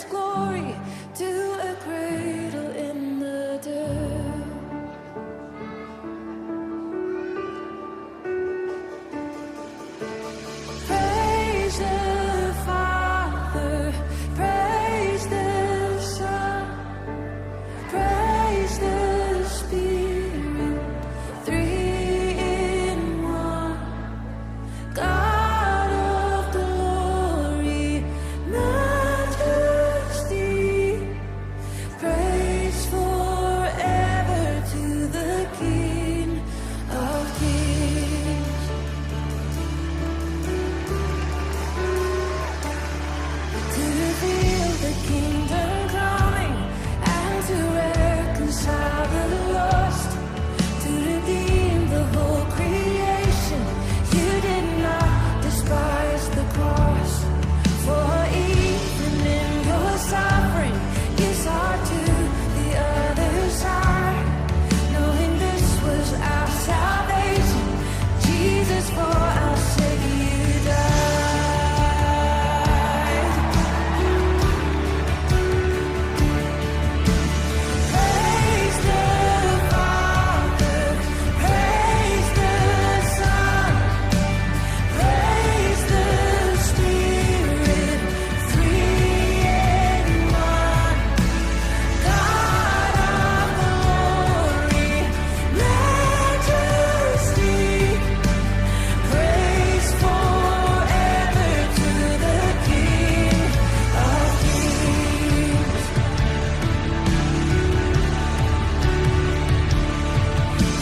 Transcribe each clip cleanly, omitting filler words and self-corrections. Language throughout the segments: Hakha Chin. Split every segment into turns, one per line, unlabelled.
His glory to a cradle in the dirt. Praise the Father, praise the Son, praise the Spirit, three in one. God of glory, majesty, praise forever to the King of Kings. To reveal the kingdom coming and to reconcile the lost, to redeem the whole creation. You did not despise the cross, for even in your suffering, you saw to the other side, knowing this was our salvation. Jesus, for our sake, you died. Praise the Father, praise the Son, praise the Spirit, three in one. God of glory, majesty, praise forever to the King of Kings.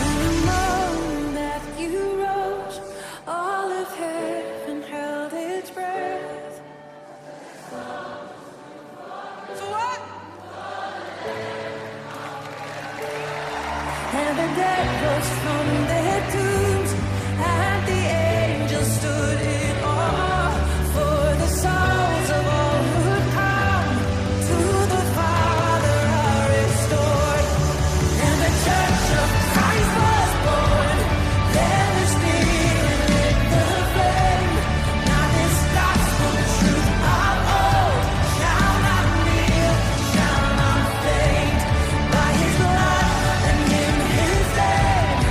And the moment that you rose, all of heaven held its breath.
So what?
And the dead rose from their tombs, and the angels stood in awe for the souls of all who'd come to the Father are restored. And the Church of Christ was born. Then the Spirit lit the flame. Now this gospel truth of old shall not kneel, shall not faint. By His blood and in His name,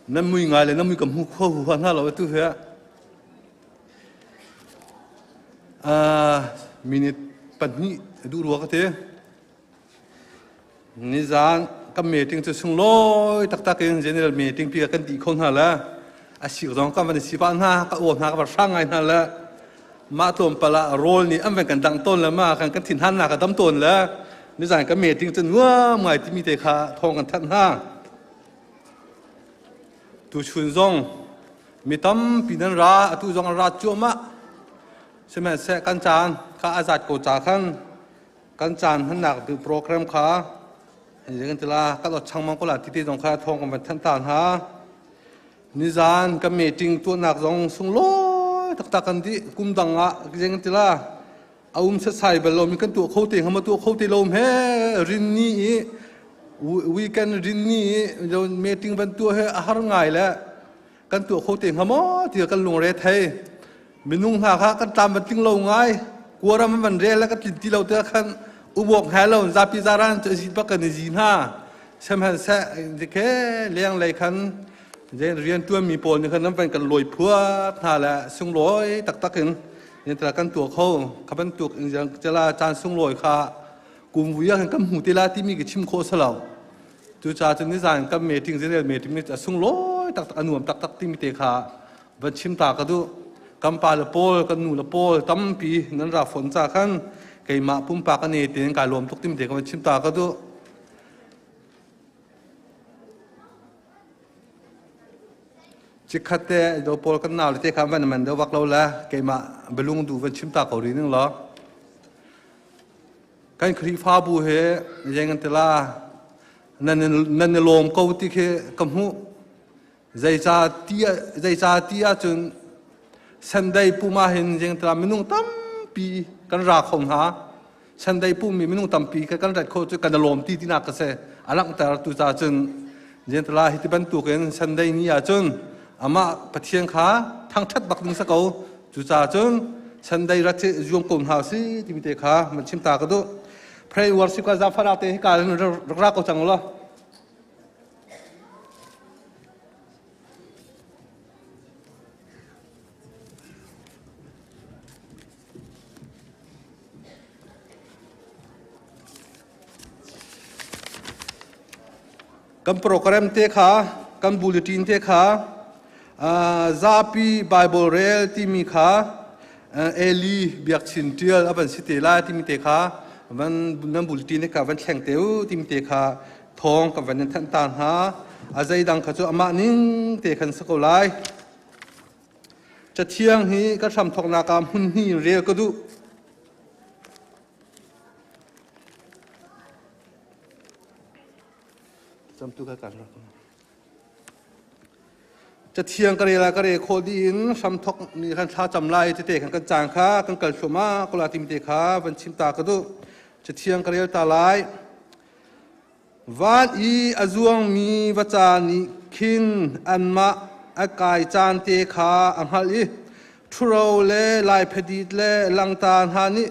Nan mui ngai le nan mui ka hmu kho hu hna lo tu he. Minute 2 duh rua ka te. Nizan kan meeting cu sunglawi taktak in general meeting pi kan ti kho hna le a sik zong kan van si pah hna ka aw hna ka van hrang ngai hna le mah tlawmpal ah rawl nih an van kan dang tawn le ma kan kan thin han na ka dam tawn le nizan kan meeting cu nuam ngai timi te kha thawng kan thanh hna. Tuchun zong mi tampi nan ra, atu zong an ra cuahmah. Sihmanhseh kan caan kha a zat ko ca khan kan caan hmannak duh program kha kan tila kan ot changmang ko la ti te zong kha thawng kan van thanh ta hna. Nizan kan meeting tuahnak zong sunglawi taktak kan dih. Kum dang ah kan tila a um setsai bal lomi kan tuah kho te hnga ma tuah kho te lo he rin ni i weekend rin ni i meeting van tuah he a har ngai le kan tuah kho te hnga maw ti kan lungre thei. Minung hna kha kan tlam van tling lo ngai, kuaram van rel le kan tlin ti lo te khan ubok he lo zapi zaran cu zi bak kan i zi hna. Sihmanhseh ke leng lei khan rian tuan mi pawl nih khan nan van kan lawi phuat hna le sunglawi taktak in tala kan tuah kho. Kha bantuk in cala caan sunglawi kha kum vui ah khan kan hmu te la timi ka chim khawh salo. Cucaah cun nizan kan meeting, general meeting ni a sunglawi taktak, a nuam taktak timi te kha van chim ta ka duh. Kan pa le pawl, kan nu le pawl tampi nan ra fon ca khan keimah pumpak ane tein kai lawm tuk timi te kha van chim ta ka duh. Chikkhat te do pawl kan nau le te kha van man deuh vak lo le keimah belung du van chim ta ko ri ning law. Kan Khrihfabu he zeng an tila nan i lawm ko ti khi ka hmuh. Zeicah ti ahcun Sunday pum ah hin zeng tila minung tampi kan ra kho hna. Sunday pummi minung tampi kan rat kho cu kan i lawm ti tinak ka si. A langhter tu ca cun zeng tila hi ti bantukin Sunday ni ahcun amah Pathian kha thangṭhat bak ding sa ko. Cucaah cun Sunday rat hi zuam ko hna si timi te kha man chim ta ka duh. Pray worship ka zafara te hi ka rak ra ko cang law. Kan program te kha, kan bulletin te kha, zapi Bible rel timi kha Eli biakchin tial a van si te lai timi te kha van nan bulletin te kha van thleng te u timi te kha thawng kan van in thanh ta hna. A zeidang kha cu amah ning te khan si ko lai. Cathiang hi ka hramthawknak ah hmun hnih in rel ka duh. Camtu ka kan rak. Cathiang ka rel ah ka re khawh dih in hramthawk ni khan thla cam lai tete khan kan cang kha kan kal thluahmah ko la timi te kha van chim ta ka duh. Cathiang ka rel ta lai. Van i a zuangmi vaca nih khin anmah a kai caan te kha a hngalh i ṭhuro le laiphadit le langta hna nih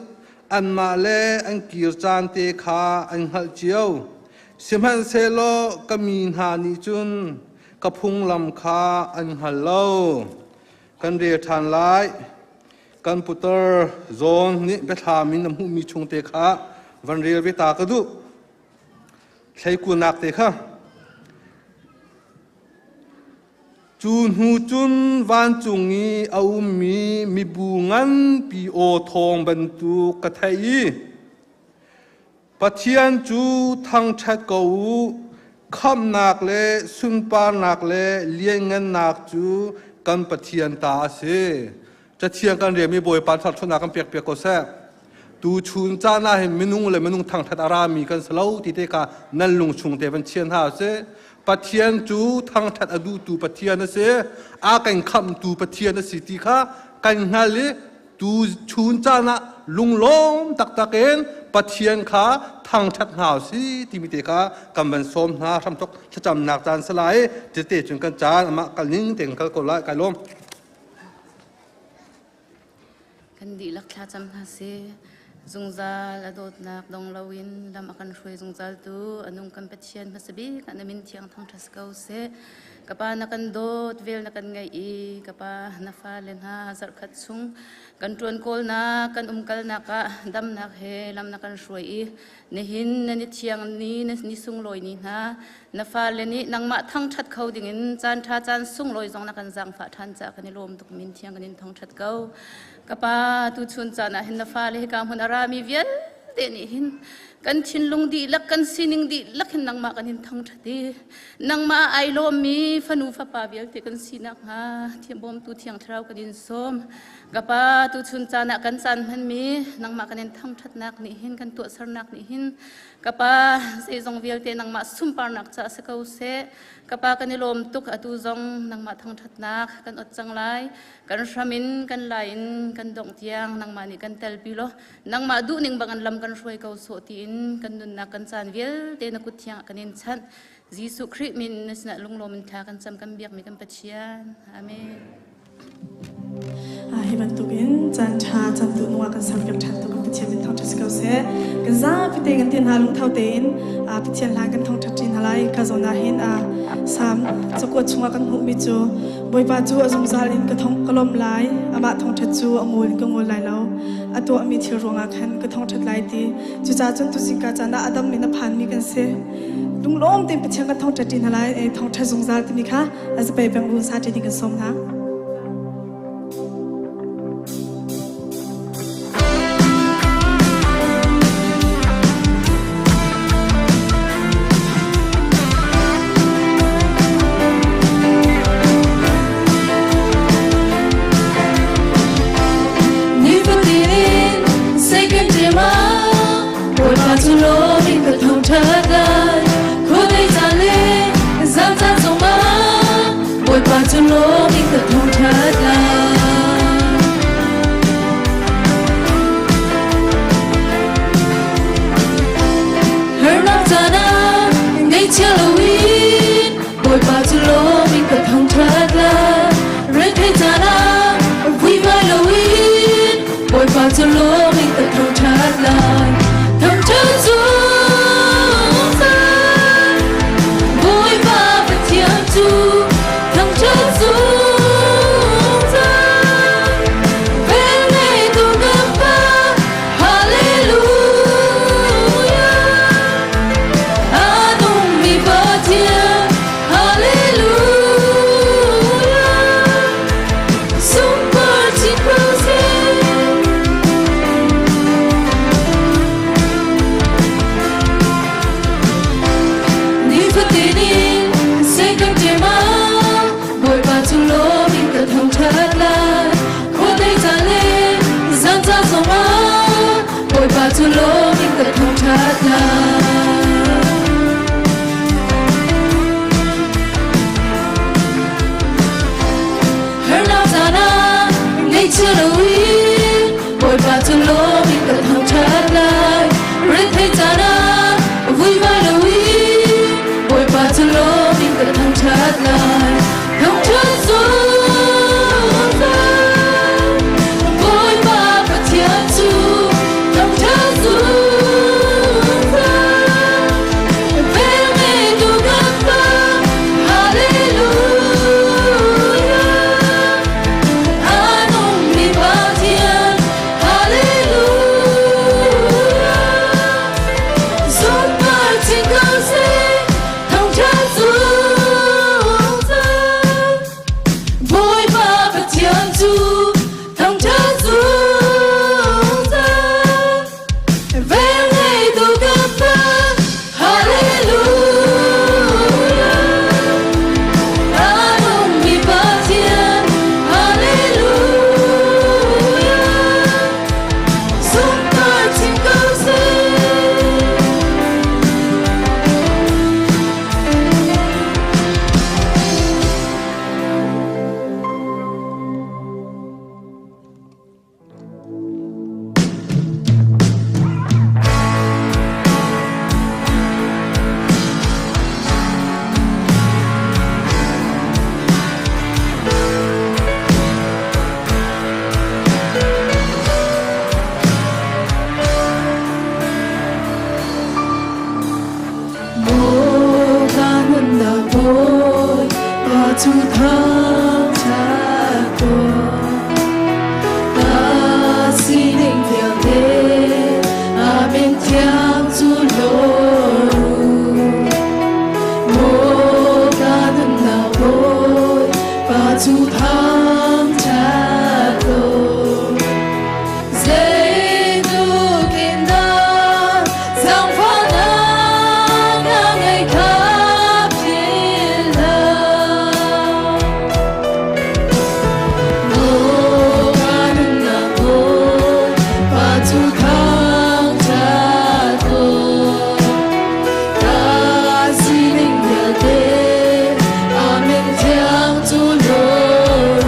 anmah le an kir caan te kha an hngalh cio. Sihmanhsehlaw ka mi hna nih cun ka phunglam kha an hngal lo. Kan rel ṭhan lai. Kan putar zawn nih biathlam in a hmuhmi chung te kha van rel ve ta ka duh. Thleikulnak te kha. Cu hnu cun vancung i a ummi mibu nganpi aw thawng bantuk ka theih i Pathian cu thangṭhat ko u, khamhnak le sunparnak le lianngannak cu kan Pathian ta a si. Cathiang kan riami Bawipa thluachuahnak kan pek piak ko seh. Tu chun caan ah hin minung le minung thangṭhat a rami kan si lo ti te kha nan lung chung te van chia hna usih. Pathian cu thangṭhat a duhtu Pathian a si, a kan khamhtu Pathian a si ti kha kan hngal i tu chun caan ah lunglawm taktak in Pathian kha thangṭhat hna usih timi te kha kan van sawm hna. Hramthok thlacamnak caan si lai tete cun kan caan amah kal ning tein kal ko lai. Kai lawm.
Kan dihlak thlacam hna sih. Zungzal a dawtnak dong loin lam a kan hruai zungzaltu a nung kan Pathian hmasa bik ah na min thiang thangṭhat si ko seh. Ka Pa na kan dawt, vel na kan ngeih i ka Pa na fale hna zarhkhat chung kan ṭuan kawlnak, kan umkalnak ah damnak he lam na kan hruai i nihin na ni thiang ni na ni sunglawi ni hna na fale nih nangmah thangṭhat kho dingin caan ṭha caan sunglawi zong na kan zaangfah ṭhan caah kan i lawm tuk min thiang kan in thangṭhat ko. Ka Pa tuchun caan ah hin na fale hika hmun a rami vialte nih hin kan thinlung dihlak kan sining dihlak hin nangmah kan in thangṭhat i nangmah ai lawmmi fanu fapa vialte kan si nakhnga bawmtu thiang thlarau kan in sawm. Ka Pa tuchun caan ah kan caan hmanmi nangmah kan in thangṭhatnak nih hin kan tuahsernak nih hin ka Pa zeizong vialte nangmah sunparnak caah si ko seh. Ka Pa kan i lawm tuk atu zong nangmah thangṭhatnak kan ot cang lai. Kan hram in kan lai in kan dongh tiang nangmah nih kan telpi law nangmah duhning bang an lam kan hruai ko sawh tiin kan nunnak kan caan vialte na kut thiang ah kan in chanh. Jesuh Khrih min na sinah lunglawm in thla kan cam kan biakmi kan Pathian. Amen.
Hi bantukin caan ṭha caan duh nung ah kan serpiak ṭhan tu kan Pathian min thangṭhat si ko seh. Kan zapi te kan ti hna lungtho tein Pathian hlan kan thangṭhat ṭi hna lai. Ka zawn ah hin Salm cakuat chungah kan hmuhmi cu Bawipa cu a zungzal in ka thong ka lawm lai, amah thangṭhat cu a ngol in ka ngol lai lo. A tuahmi thil ruangah khan ka thangṭhat lai ti. Cucaah cun tuzingka caan ah a dam in a phanmi kan si. Lunglawm tein Pathian kan thangṭhat ṭi hna lai, thangṭhat zungzal timi kha a zapei peng run sa ṭi ding kan sawm hna.
Nifatin in second time Bawipa cu lawm in ka thangṭhat lai khuadei caan le zan caan zongah Bawipa cu lawm in ka thangṭhat lai. Harnak caan ah ngaihchia loin Bawipa cu lawm in ka thangṭhat lai. Rethei caan ah vuivai loin Bawipa cu lawm in ka thangṭhat lai. Thangṭhat zungzal Bawipa Pathian cu thangṭhat zungzal. Velngeitu kan Pa, Hallelujah. A nungmi Pathian, Hallelujah. Sunpar chin ko seh. Nifatin in sei kan ṭem ah Bawipa cu lawm in ka thangṭhat lai. Khuadei caan le zan ca zongah Bawipa cu lawm in ka thangṭhat lai. Harnak caan ah ngaihchia loin Bawipa cu lawm in ka thangṭhat lai. Rethei caan ah vuivai loin Bawipa cu lawm in ka thangṭhat lai. Thangṭhat zungzal Bawipa Pathian cu thangṭhat zungzal. Velngeitu kan Pa, Hallelujah. A nungmi Pathian, Hallelujah. Sunpar chin ko seh, thangṭhat zungzal. Cu thangṭhat tuah. Ka sining vialte Amen thiang cu lawr u. Maw ka nunnak Bawi, Pa cu thangṭhat tuah. Zeitluk in dah zaangfahnak na ngeih kha philh hlah. Maw ka nunnak Bawi, Pa cu thangṭhat tuah. Ka sining vialte Amen thiang cu lawr.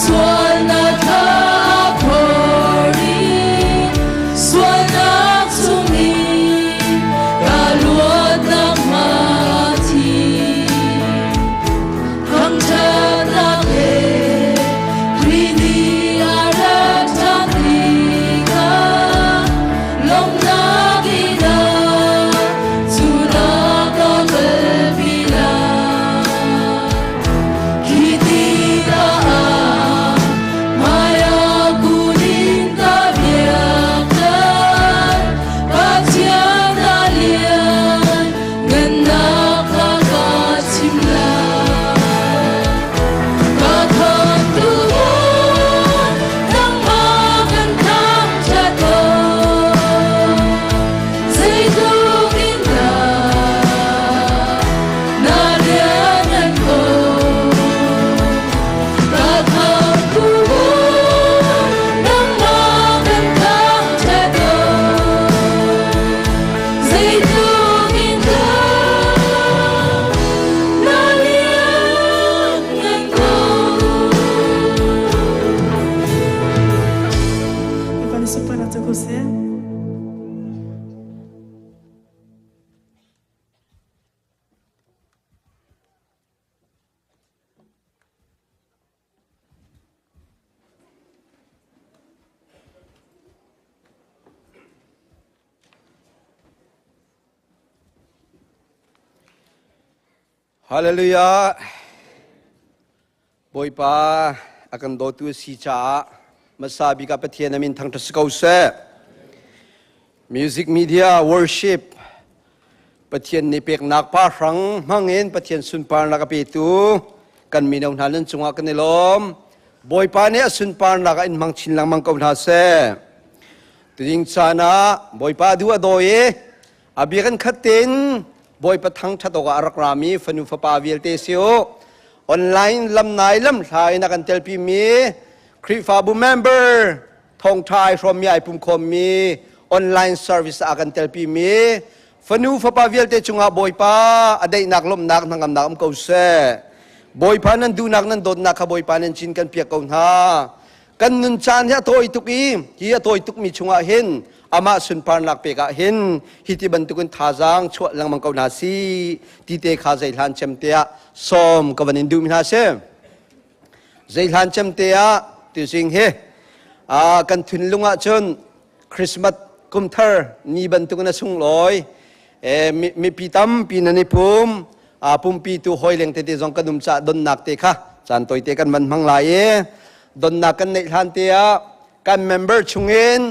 Sualnak kha a phor i sualnak chungin ka luatnak hnga thi. Thangṭhatnak he Khrih nih a rat ṭhan tikah lawmhnak in cu na ka kalpi lai. Khi tikah ah hmaiah kun in ka biak lai. Pathian a lian ngannak kha ka chim lai. Ka khamtu nangmah kan thangṭhat ko. Zeitluk in dah na lianngan ko. Ka khamtu nangmah kan thangṭhat ko. Zeitluk in dah na lianngan ko.
Bawipa nih sunparnak cu ko seh.
Hallelujah. Bawipa a kan dawtu a si caah hmasa bik ah Pathian a min thangṭhat si ko seh. Music media worship Pathian nih peknak pa hrang hmangin Pathian sunparnak a petu kan mino hna nan cungah kan i lawm. Bawipa nih a sunparnak ah in hmang chin lengmang ko hna seh. Tuding caan ah Bawipa duh a dawi i A bia kan khat tein Bawipa thangṭhat awkah a rak rami fanu fapa vialte si u. Online lamnai lamhla in a kan telpimi Khrihfabu member thawngṭha ai hrawmmi ai pumkhawmmi online service ah a kan telpimi fanu fapa vialte cungah Bawipa a daihnak lawmhnak hnangamnak um ko seh. Bawipa nan duhnak nan dawtnak kha Bawipa nan cin kan piak ko hna. Kan nun caan hi a tawi tuk i hi a tawi tukmi chungah hin amah sunparnak pek ah hin hi ti bantukin thazaang chuah lengmang ko hna si ti te kha zeihlan cem te ah sawm ka van in duh mi hna si. Zeihlan cem te ah tuzing hi kan thinlung ah cun Christmas kumthar ni bantukin a sunglawi mipi tampi nan i pum pumpi tu hoi leng tete zong kan um ca donnak te kha caan toite kan van hmang lai i donnak kan neih hlan te ah kan member chungin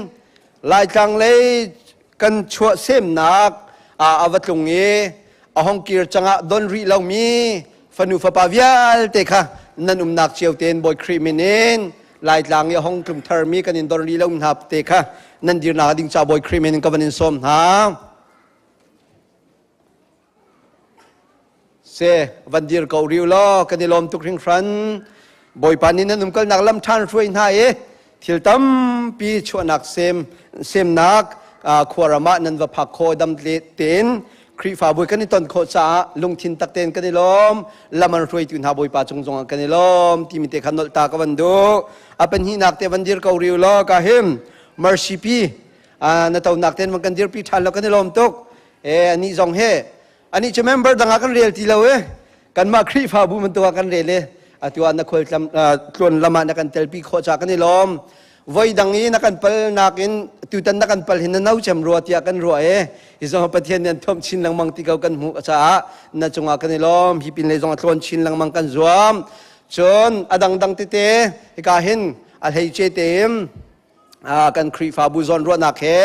Laitlang lei kan chuah semnak a va tlung i a hong kir cangah don rih lomi fanu fapa vialte kha nan umnak cio tein Bawi Khrih min in Laitlang i a hong tlung tharmi kan in don rih lo hna te kha nan dirnak ding ca Bawi Khrih min in ka van in sawm hna. Se van dir ko riu law kan i lawm tuk hringhran. Bawipa nih nan umkalnak lam ṭhan hruai hna i thil tampi chuahnak sem semnak khuaram ah nan va phak khawh dam tein Khrihfabu kan i ton khawh caah lungthin tak tein kan i lawm. Lam an hruaitu hna Bawipa cung zongah kan i lawm timi te kha nolh ta ka van duh. A pahnihnak te van dir ko riu law ka him mercy pi na tonak ten van kan dirpi ṭhan lo kan i lawm tuk. E anih zong he anih cu member dang ah kan rel ti lo e kanmah Khrihfabu bantuk ah kan rel e atu ah na khual tlam tluan lam ah na kan telpi khawh ca kan i lawm voi dang i na kan pal nakin tutan na kan pal hin na no cem rua tiah kan ruah e hi zong Pathian nih an thuamh chin lengmang ti ko kan hmuh caah na cungah kan i lawm hi pin lei zong a tlawn chin lengmang kan zuam cun a dangdang tete hika hin a hleice tein kan Khrihfabu zawnruahnak he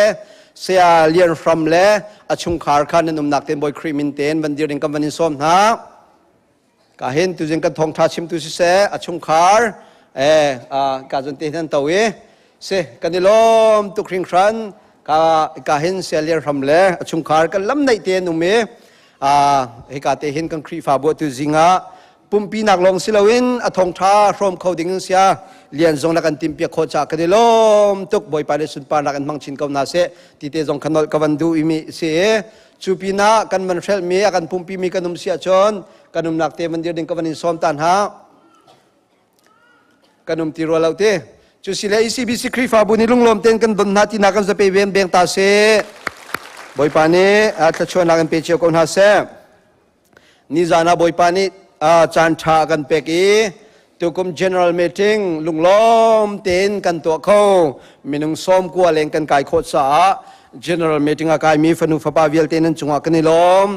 Saya Lian Hram le a chungkhar kha nan umnak ten Bawi Khrih min ten van dir ding kan van in sawm hna. Ka hin tuzing kan thawngtha chimtu siseh a chungkhar ka zon te nan to i si kan i lawm tuk hringhran ka ka hin Saya Lian Hram le a chungkhar kan lam naih te an um i hika te hin kan Khrihfabu tu zingah pumpinak lawng si loin a thawngṭha hrawm kho ding in sia lian zong na kan timpiak khawh caah kan i lawm tuk Bawipa le sunparnak in hmang chin ko hna seh ti te zong kha nolh ka van duh imi si i cu pinah kan van hrelhmi a kan pumpi mi kan um si ahcun kan umnak te van dir ding ka van in sawm ta hna. Kan um ti rua lo te. Cu si le ECBC Khrihfabu nih lunglawm tein kan don hna tinak kan zape ven beng ta seh. Bawipa nih thluachuahnak in pe cio ko hna seh. Nizan ah Bawipa nih caan ṭha a kan pek i tukum general meeting lunglawm tein kan tuah kho. Minung 90 leng kan kai khawh caah general meeting a kaimi fanu fapa vialte nan cungah kan i lawm.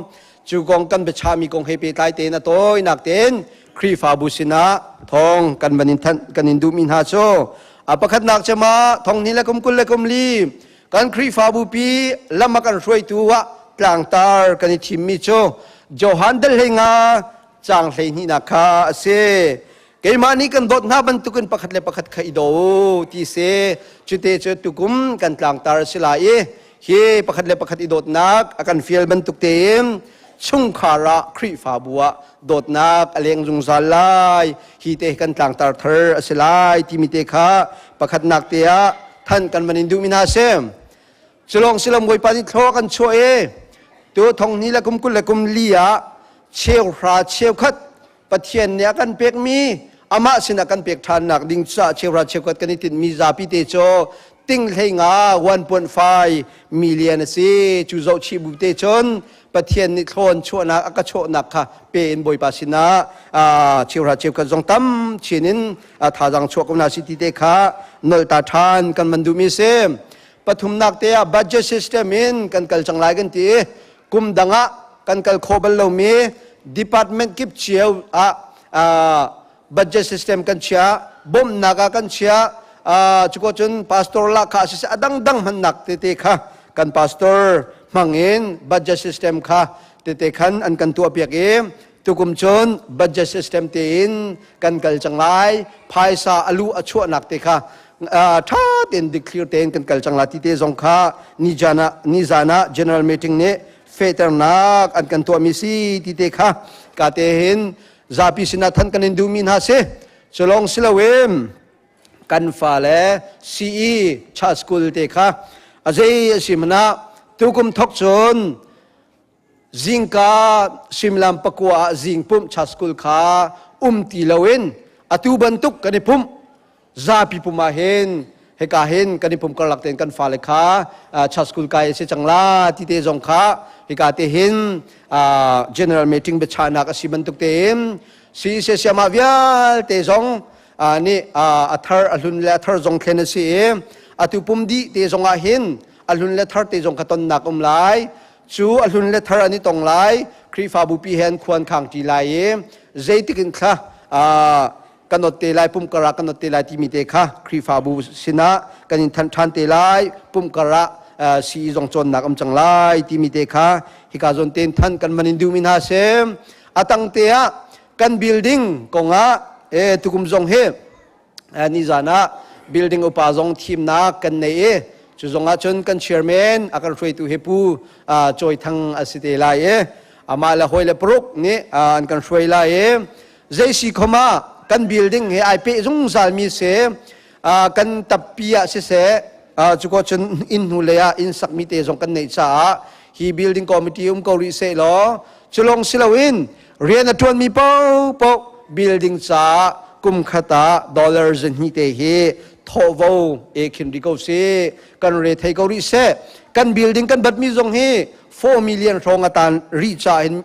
Cu kong kan biachahmi kong he pehtlai tein a tawinak tein Khrihfabu sinah thawng kan van in thanh kan in duhmi hna cu a pakhatnak cem ah thong hnih le kum 24 kan Khrihfabu pi lam a kan hruaitu ah tlangtar kan i thimmi cu Johan dal hlei nga caang 12nak kha a si. Keimah nih kan dawt hna bantukin pakhat le pakhat kha i daw u ti si. Cute cu tukum kan tlangtar a si lai i hi pakhat le pakhat i dawtnak a kan fial bantuk tein chungkhar ah Khrihfabu ah dawtnak a leng zungzal lai. Hi te kan tlangtar thar a si lai timi te kha pakhatnak te ah than kan van in duhmi hna a si. Culong silam Bawipa nih thlaw kan chuah i tu thong hnih le kum 24 ah cheuhra cheukhat Pathian nih a kan pekmi amah sinah kan pek ṭhannak ding caah cheuhra cheukhat kan i tinhmi zapi te cu ting hlei nga 1.5 million a si. Cu zohchih bu te cun Pathian nih thlawn chuahnak a ka chawhnak kha pe in Bawipa sinah cheuhra cheukhat zong tam chin in thazaang chuah ko hna si ti te kha nolh ta ṭhan kan van duhmi a si. Pathumnak te ah budget system in kan kal cang lai kan ti i kum dang ah kan kal khawh bal lomi department kip cio ah budget system kan chia, bawmhnak ah kan chia. Cuko cun pastor lahkhah siseh, a dangdang hmannak tete kha kan pastor hmangin budget system kha tete khan an kan tuahpiak i tukum cun budget system tein kan kal cang lai. Phaisa alu a chuahnak te kha ṭha tein, dikthlir tein kan kal cang la ti te zong kha nizan ah general meeting nih fehternak an kan tuahmi si ti te kha ka te hin zapi sinah than kan in duhmi hna si. Culong si loin kan fale CE Church School te kha a zei a si hmanh ah tukum thok cun zingka suimilam 9 ah zing pumh Church School kha um ti loin atu bantuk kan i pumh, zapi pum ah hin, hika hin kan i pum karlak tein kan fale kha Church School kai a si cang la ti te zong kha hika te hin general meeting biachahnak a si bantuk tein si siama vialte zong nih a thar, a hlun le a thar zong thlen a si i atu pum dih te zong ah hin a hlun le thar te zong kha tonnak um lai. Cu a hlun le thar an i tong lai, Khrihfabu pi he an khuan khang ṭi lai i zeitik in thla kan ot te lai, pum kar ah kan ot te lai timi te kha Khrihfabu sinah kan in thanh ṭhan te lai. Pum kar ah sii zong cawnnak um cang lai timi te kha hika zawn tein than kan van in duhmi hna si. A tang te ah kan building kongah e tukum zong hi nizan ah building upa zong thimnak kan nei i cu zong ah cun kan chairman a kan hruaitu hi Pu Cawi Thang a si te lai i amah le hawi le paruk nih an kan hruai lai i zei si khom ah kan building he ai peh zungzal mi si. Kan tappi ah siseh, cu ko cun inn hnu lei ah inn sakmi te zong kan neih caah hi building committee um ko rih seh law, culong si loin rian a ṭuanmi paohpaoh building caah kum khat ah dollar 200 te hi thawhvo e khin rih ko si, kan re thei ko rih seh. Kan building kan batmi zong hi 4 million hrawng a tan rih caah hin,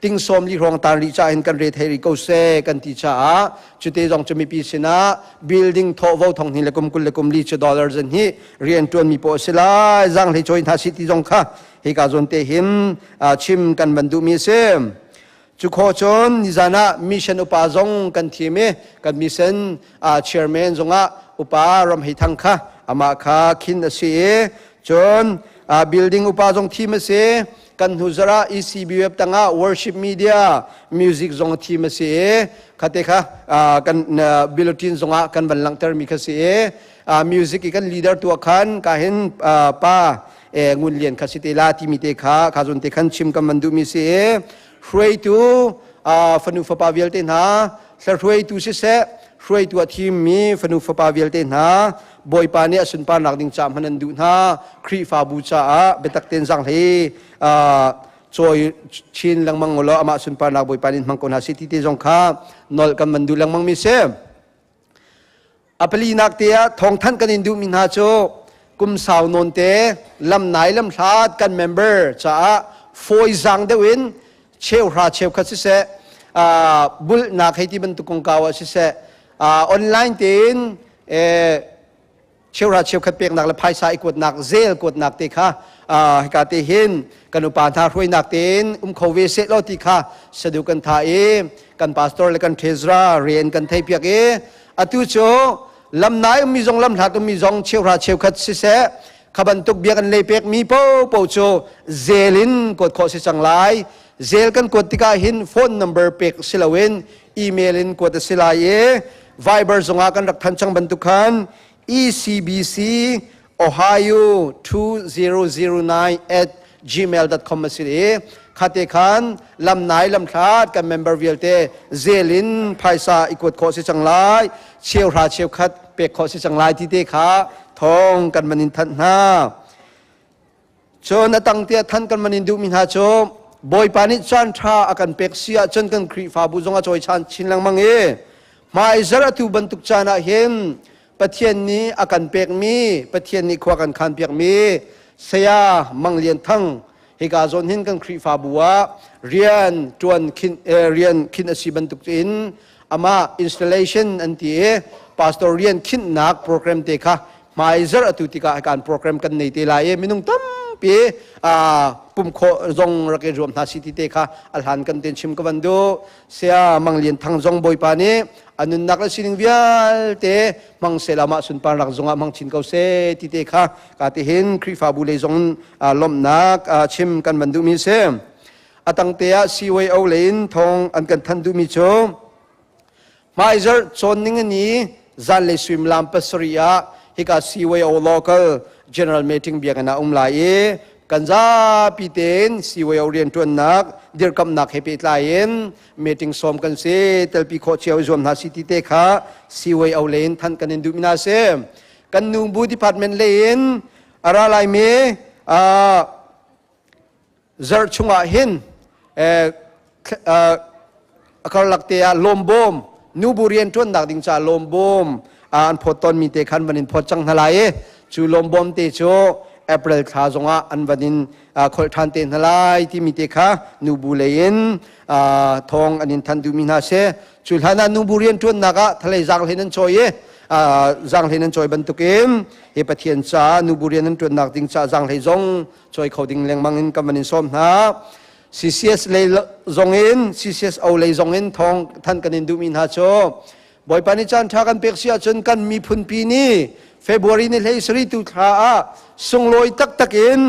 ting 40 hrawng tan rih caah hin kan re thei rih ko seh kan ti caah cute zong cu mipi sinah building thawhvo thong hnih le kum 24 cu dollar 200 rian ṭuanmi paoh a si lai, zanghlei cawi hna si ti zong kha hika zawn te hin chim kan van duhmi a si. Cu kho cun nizan ah mission upa zong kan thim i kan mission chairman zongah upa Ram Hei Thang kha amah kha khin a si i cun building upa zong thim a si. Kan hnu zarh ah ECB web tangah worship media music zong thim a si i khate kha kan bulletin zongah kan van langhtermi kha si i music i kan leader tu khan ka hin pa Ngun Lian kha si te la timi te kha kha zon te khan chim kan van duhmi si i hruaitu fanu fapa vialte hna, hruaitu siseh, hruaitu a thimmi fanu fapa vialte hna, Bawipa nih a sunparnak ding ca hman an duh hna. Khrihfabu caah biatak tein zanghlei cawi chin lengmang ulaw amah sunparnak Bawipa nih hmang ko hna si ti te zong kha nolh kan van duh lengmang mi si. A palinak te ah thawngthanh kan in duhmi hna cu kum sau nawn te lamnai lamhlat kan member caah fawizaang deuh in cheuhra cheukhat siseh bulhnak hei ti bantuk kongkau ah siseh online tein cheuhra cheukhat peknak le phaisa i kuatnak zel kuatnak te kha hika te hin kan upa hna hruainak tein um kho ve seh law ti kha sadu kan tha i kan pastor le kan treasurer rian kan thei piak i atu cu lamnai ummi zong lamhlat ummi zong cheuhra cheukhat siseh kha bantuk bia kan lei pek mi po po cu zel in kuat khawh si cang lai. Zel kan kuat tikah hin phone number pek si loin email in kuat a si lai i Viber zongah kan rak than cang bantuk khan ECBC Ohio 2009 at gmail.com a si i khate khan lamnai lamthlat kan member vialte zel in phaisa i kuat khawh si cang lai, cheuhra cheukhat pek khawh si cang lai ti te kha thong kan man in thanh hna. Cun a tang tiah than kan man in duhmi hna cu Bawipa nih caan ṭha a kan pek si ahcun kan Khrihfabu zong a cawichan chin lengmang i hmaizarh atu bantuk caan ah hin Pathian nih a kan pekmi, Pathian nih khua kan khan piakmi Saya Mang Lian Thang hika zawn hin kan Khrihfabu ah rian ṭuan khin rian khin a si bantuk in amah installation an ti i pastor rian khinhnak program te kha hmaizarh atu tikah kan program kan nei te lai i minung tampi pum khawh zong rak i ruam hna si ti te kha a hlan kan ten chim ka van duh. Sia Mang Lian Thang zong Bawipa nih a nunnak le sining vialte hmang se la mah sunpar nak zongah hmang chin ko se ti te kha ka ti hin Khrihfabu lei zong lawmhnak chim kan van duhmi si. A tangte ah CYO lei in thong an kan than duhmi cu hmaizarh cawn ning ni zanlei suimilam 7 ah hika CYO local general meeting biakinn ah um lai i kan zapi tein CYO rianṭuannak dirkamnak he pehtlai in meeting sawm kan si, telpi khawh cio i zuam hna si ti te kha CYO lei in thanh kan in duh mi hna si. Kan nu bu department lei in a ra laimi zarh chungah hin a karlak te ah lawmbawm nubu rianṭuannak ding caah lawmbawm an phawt tawnmi te khan van in phawt cang hna lai i cu lawmbawm te cu April thla zongah an van in kholh ṭhan te hna lai timi te kha nubu lei in thawng an in thanh duhmi hna si. Cu hlan ah nubu rianṭuannak ah thalei zaanghlen an cawi i zaanghlen an cawi bantukin hi Pathian caah nubu rian an ṭuannak ding caah zaanghlei zong cawi kho ding lengmang in kan van in sawm hna. CCS lei zong in CCSO lei zong in thawng than kan in duhmi hna cu Bawipa nih caan ṭha kan pek si ahcun kan miphun pi ni February ni hlei sari tu thla ah sunglawi taktak in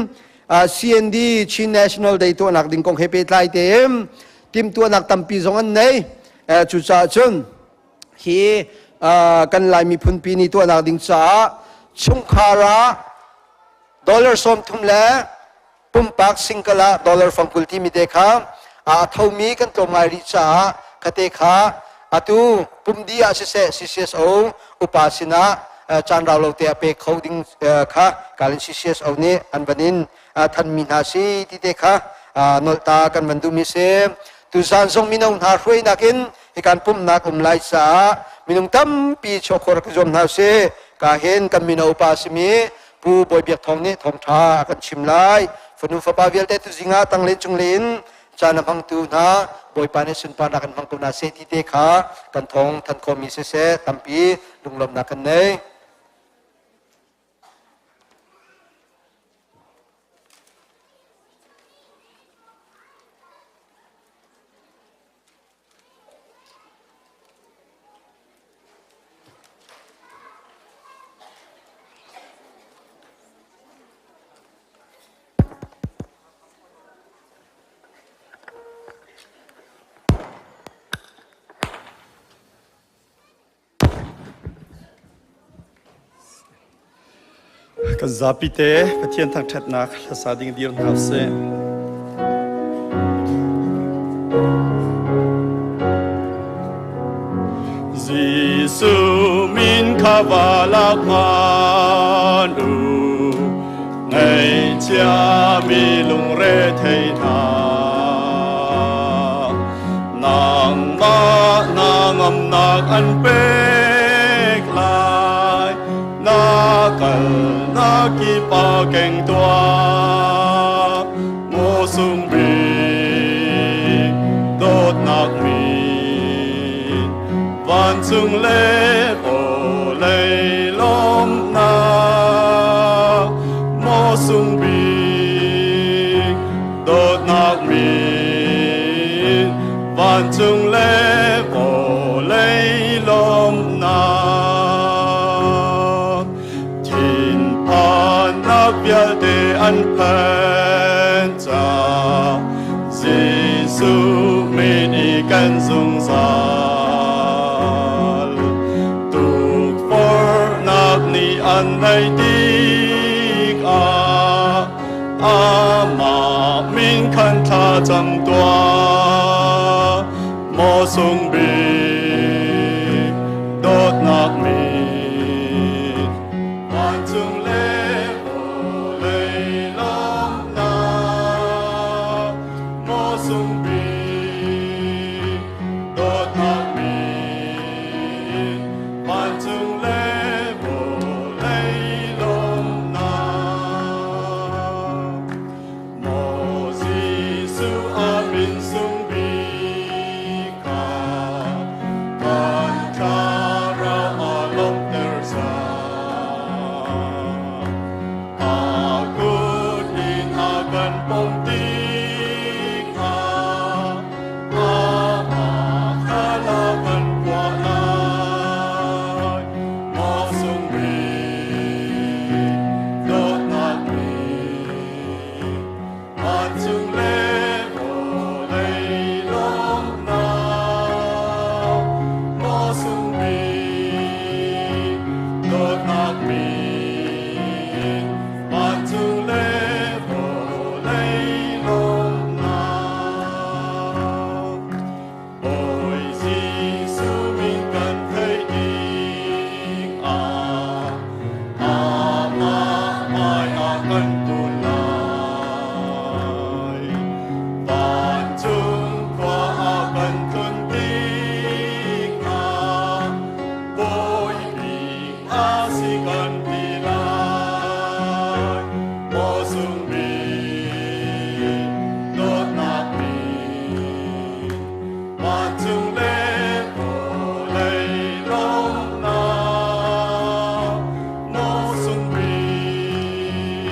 CND Chin National Day tuahnak ding kong he pehtlai tein timhtuahnak tampi zong an nei. Cucaah cun hi kan Lai miphun pi ni tuahnak ding caah chungkhar ah dollar 30 le pumpak single ah dollar 20 timi te kha a thomi kan tlawm ngai rih caah khate kha atu pumdi ah siseh CCSO upa sinah caan rau lo te ah pe kho ding kha kalin CCSO nih an van in thanmi hna si ti te kha nolta kan van duhmi si. Tuzan zong mino hna hruainak in hikan pumhnak um lai caah minung tampi chuakhor ka zuam hna si. Ka hin kan mino upa simi Pu Bawi Biak Thawng nih thawngṭha a kan chim lai. Fanu fapa vialte tuzing ah tangle cungle in caan a hmangtu hna Bawipa nih sunparnak in hmang ko hna seh ti te kha kan thawng than khawhmi siseh tampi lunglawmhnak kan nei.
Kan zapi te Pathian thangṭhatnak hlasa ding dir hna usih. Jesuh min kha va lak hman u, ngaihchia mi lungre thei hna. Nangmah na ngamnak an pek lai. Kalnak kip ah keng tuah, maw sung bik dawtnak min, vancung le vawlei lawmhnak, maw sung bik dawtnak min, vancung le vawlei lawmhnak. Thinphannak vialte an phan ca, Jesuh min i kan zungzal. Tukforhnak nih an neih tikah, Amah min khan thlacam tuah, maw sung bik dawtnak min. Vancung le vawlei lawmhnak, maw sung bik dawtnak min. Vancung le vawlei lawmhnak. Maw Jesuh a min sung bik kha, kan thlarau a lawmhter cang. A kut in a kan pom tikah, amah kha la kan phuah lai. Maw sung bik dawtnak min, vancung le vawlei lawmhnak, maw sung bik dawtnak min, vancung le vawlei lawmhnak. Bawi Jesuh min kan theih tikah, amah hmaiah kan kun lai. Vancung khua a kan tlun tikah, Bawi bik a si kan ti lai. Maw sung bik dawtnak min, vancung le vawlei lawmhnak, maw sung bik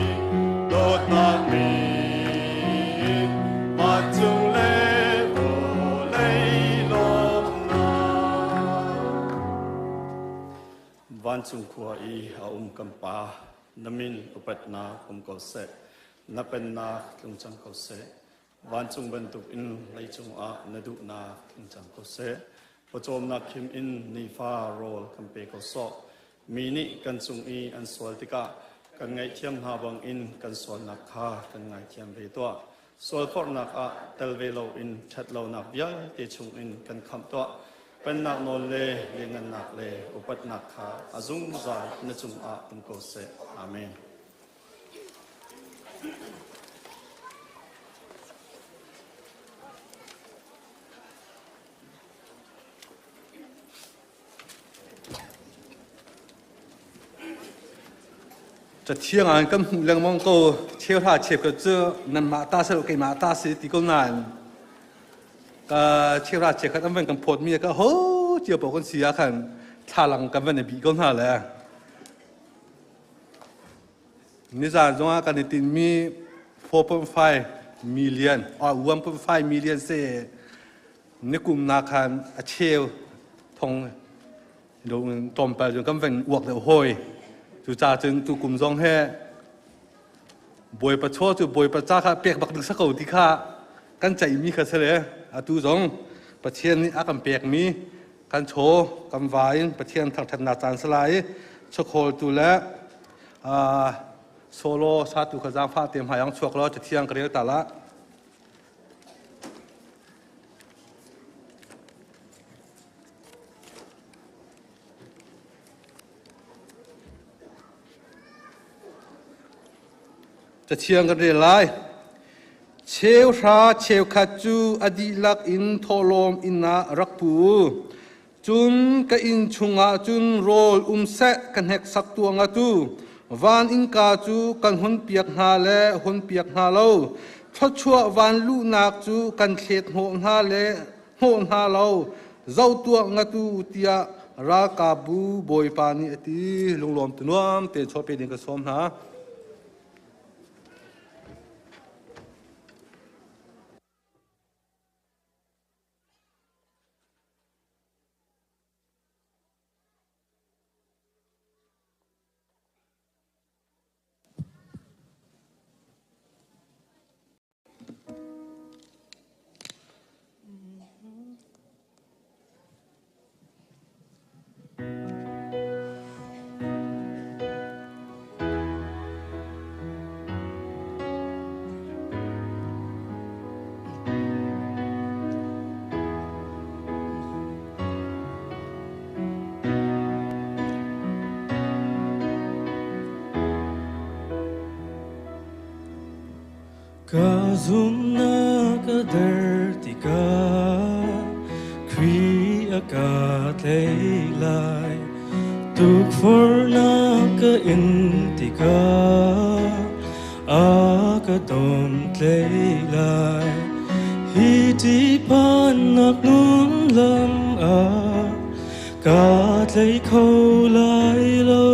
dawtnak min, vancung le vawlei lawmhnak. Vancung khua i a um kan Pa, na min upatnak um ko seh, na pennak tlung cang ko seh. Vancung bantuk in leicung ah na duhnak tling cang ko seh. Pawcawmnak khim in nifa rawl kan pe ko sawh. Mi nih kan cung i an sual tikah kan ngaihthiam hna bangin kan sualnak kha kan ngaithiam ve tuah. Sualforhnak ah tel ve loin ṭhatlonak vialte chungin kan khamh tuah. Pennak nawl le lianngannak le upatnak kha a zungzal na cungah um ko seh. Amen.
Cathiang ah kan hmuh lengmang ko cheuhra cheukhat cu nanmah ta si lo keimah ta si ti ko nain ka cheuhra cheukhat an van kan phawt mi ka ho cio paoh kan si ah khan thlalang kan van i bih ko hna le Nizan zongah kan i tinhmi 4.5 million or 1.5 million se nikum na khan a cheu thong tlawmpal cun kan van uak deuh hawi. Cucaah cun tukum zong he Bawipa chaw cu Bawipa ca kha pek bak ding sa ko ti kha kan ceihmi kha si le atu zong Pathian nih a kan pekmi kan chaw kan va in Pathian thangṭhatnak caan si lai i chawkhawltu le solo satu kha zaangfah te hmaiang chuak law cathiang ka rel ta la. Cathiang kan rel lai. Cheuhra cheukhat cu a dihlak in thawhlawm inn ah rak pu u. Cun ka inn chungah cun rawl um seh ka hneksak tuang atu. Van innka cu kan hunpiak hna le hunpiak hna lo. Thluachuah van luhnak cu kan thlet hnawh hna le hnawh hna lo. Zoh tuah ngat u tiah ralkapbu Bawipa nih a ti. Lunglawm tunuam tein chuahpi ding ka sawm hna.
Ka zumhnak a der tikah Khrih a ka tlei lai. Tukforhnak ka in tikah a ka domtlei lai. Hi ṭihphannak nun lam ah ka tlei kho lai lo.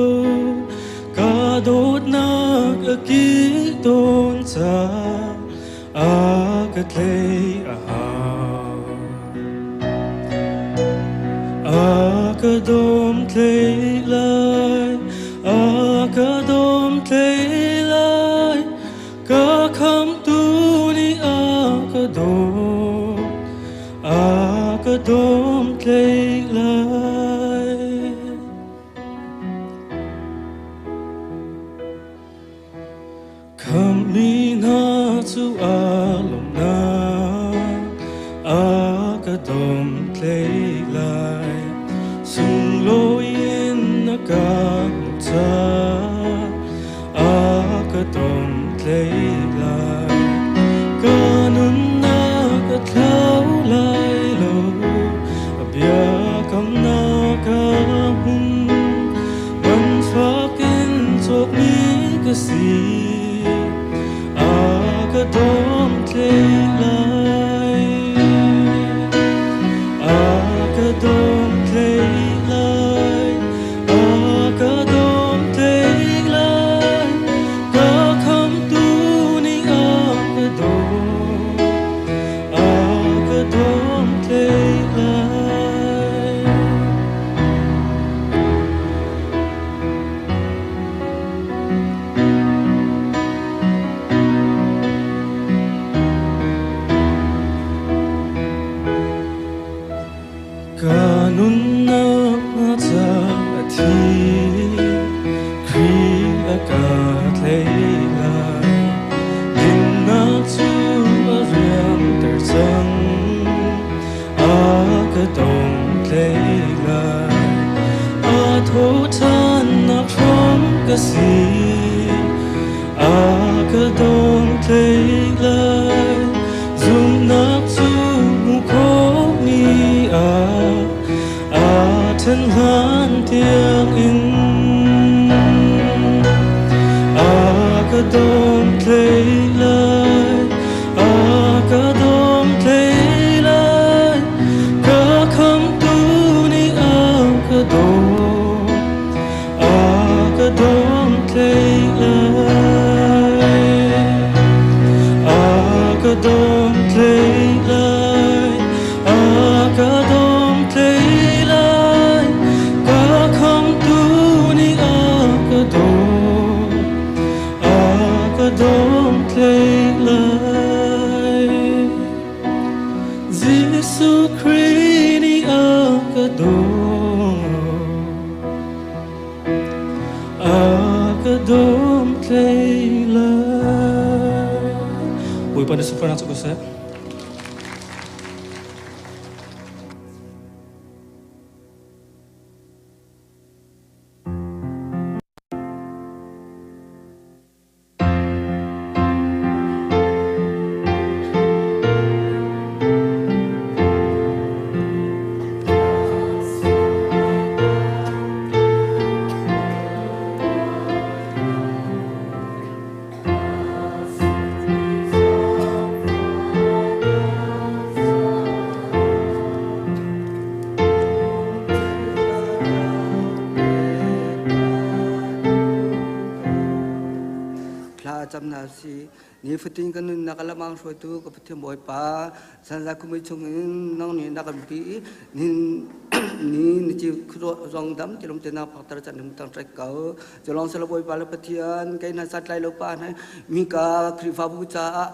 Ka dawtnak a kil tawn caah a ka tlei a hau. A ka domtlei lai, a ka domtlei lai, ka khamtu nih a ka dawt, a ka domtlei lai. Khamhmi hna cu aa lawmhnak a ka domtlei lai. Sunglawi in na ka hmuh caah a ka domtlei lai. Ka nunnak a thlau lai lo, a biakamnak a hmun. Nganfak in cawkmi ka si, a ka domtlei lai. A ka domtlei lai, a ka domtlei lai, ka khamtu nih a ka dawt, a ka domtlei lai. Ka nunnak na ca a thi, Khrih a ka tlei lai. Dinnak cu a riamter cang, a ka domtlei lai. A thawhṭhannak hram ka si, a ka domtlei lai. Zumhnak cu hmuh khawhmi ah aa ṭhen hlan tiangin a ka domtlei lai, a ka domtlei lai. Ka khamtu nih a ka dawt, a ka domtlei lai. A ka domtlei lai, a ka domtlei lai, ka khamtu nih a ka dawt, a ka domtlei lai. Jesuh Khrih nih a ka dawt, a ka domtlei lai. Bawipa na sunparnak cu ko seh.
Thla cam hna usih. Nifatin kan nunnak a lamang hruaitu ka Pathian Bawipa, sanzai khumi chungin nang nih na kan pi i nihin ni na ci zong dam ti lung te na phakter can hum tang trek ko. Culong sala Bawipa le Pathian kei hna satlai lo pa hna mika Khrihfabu caah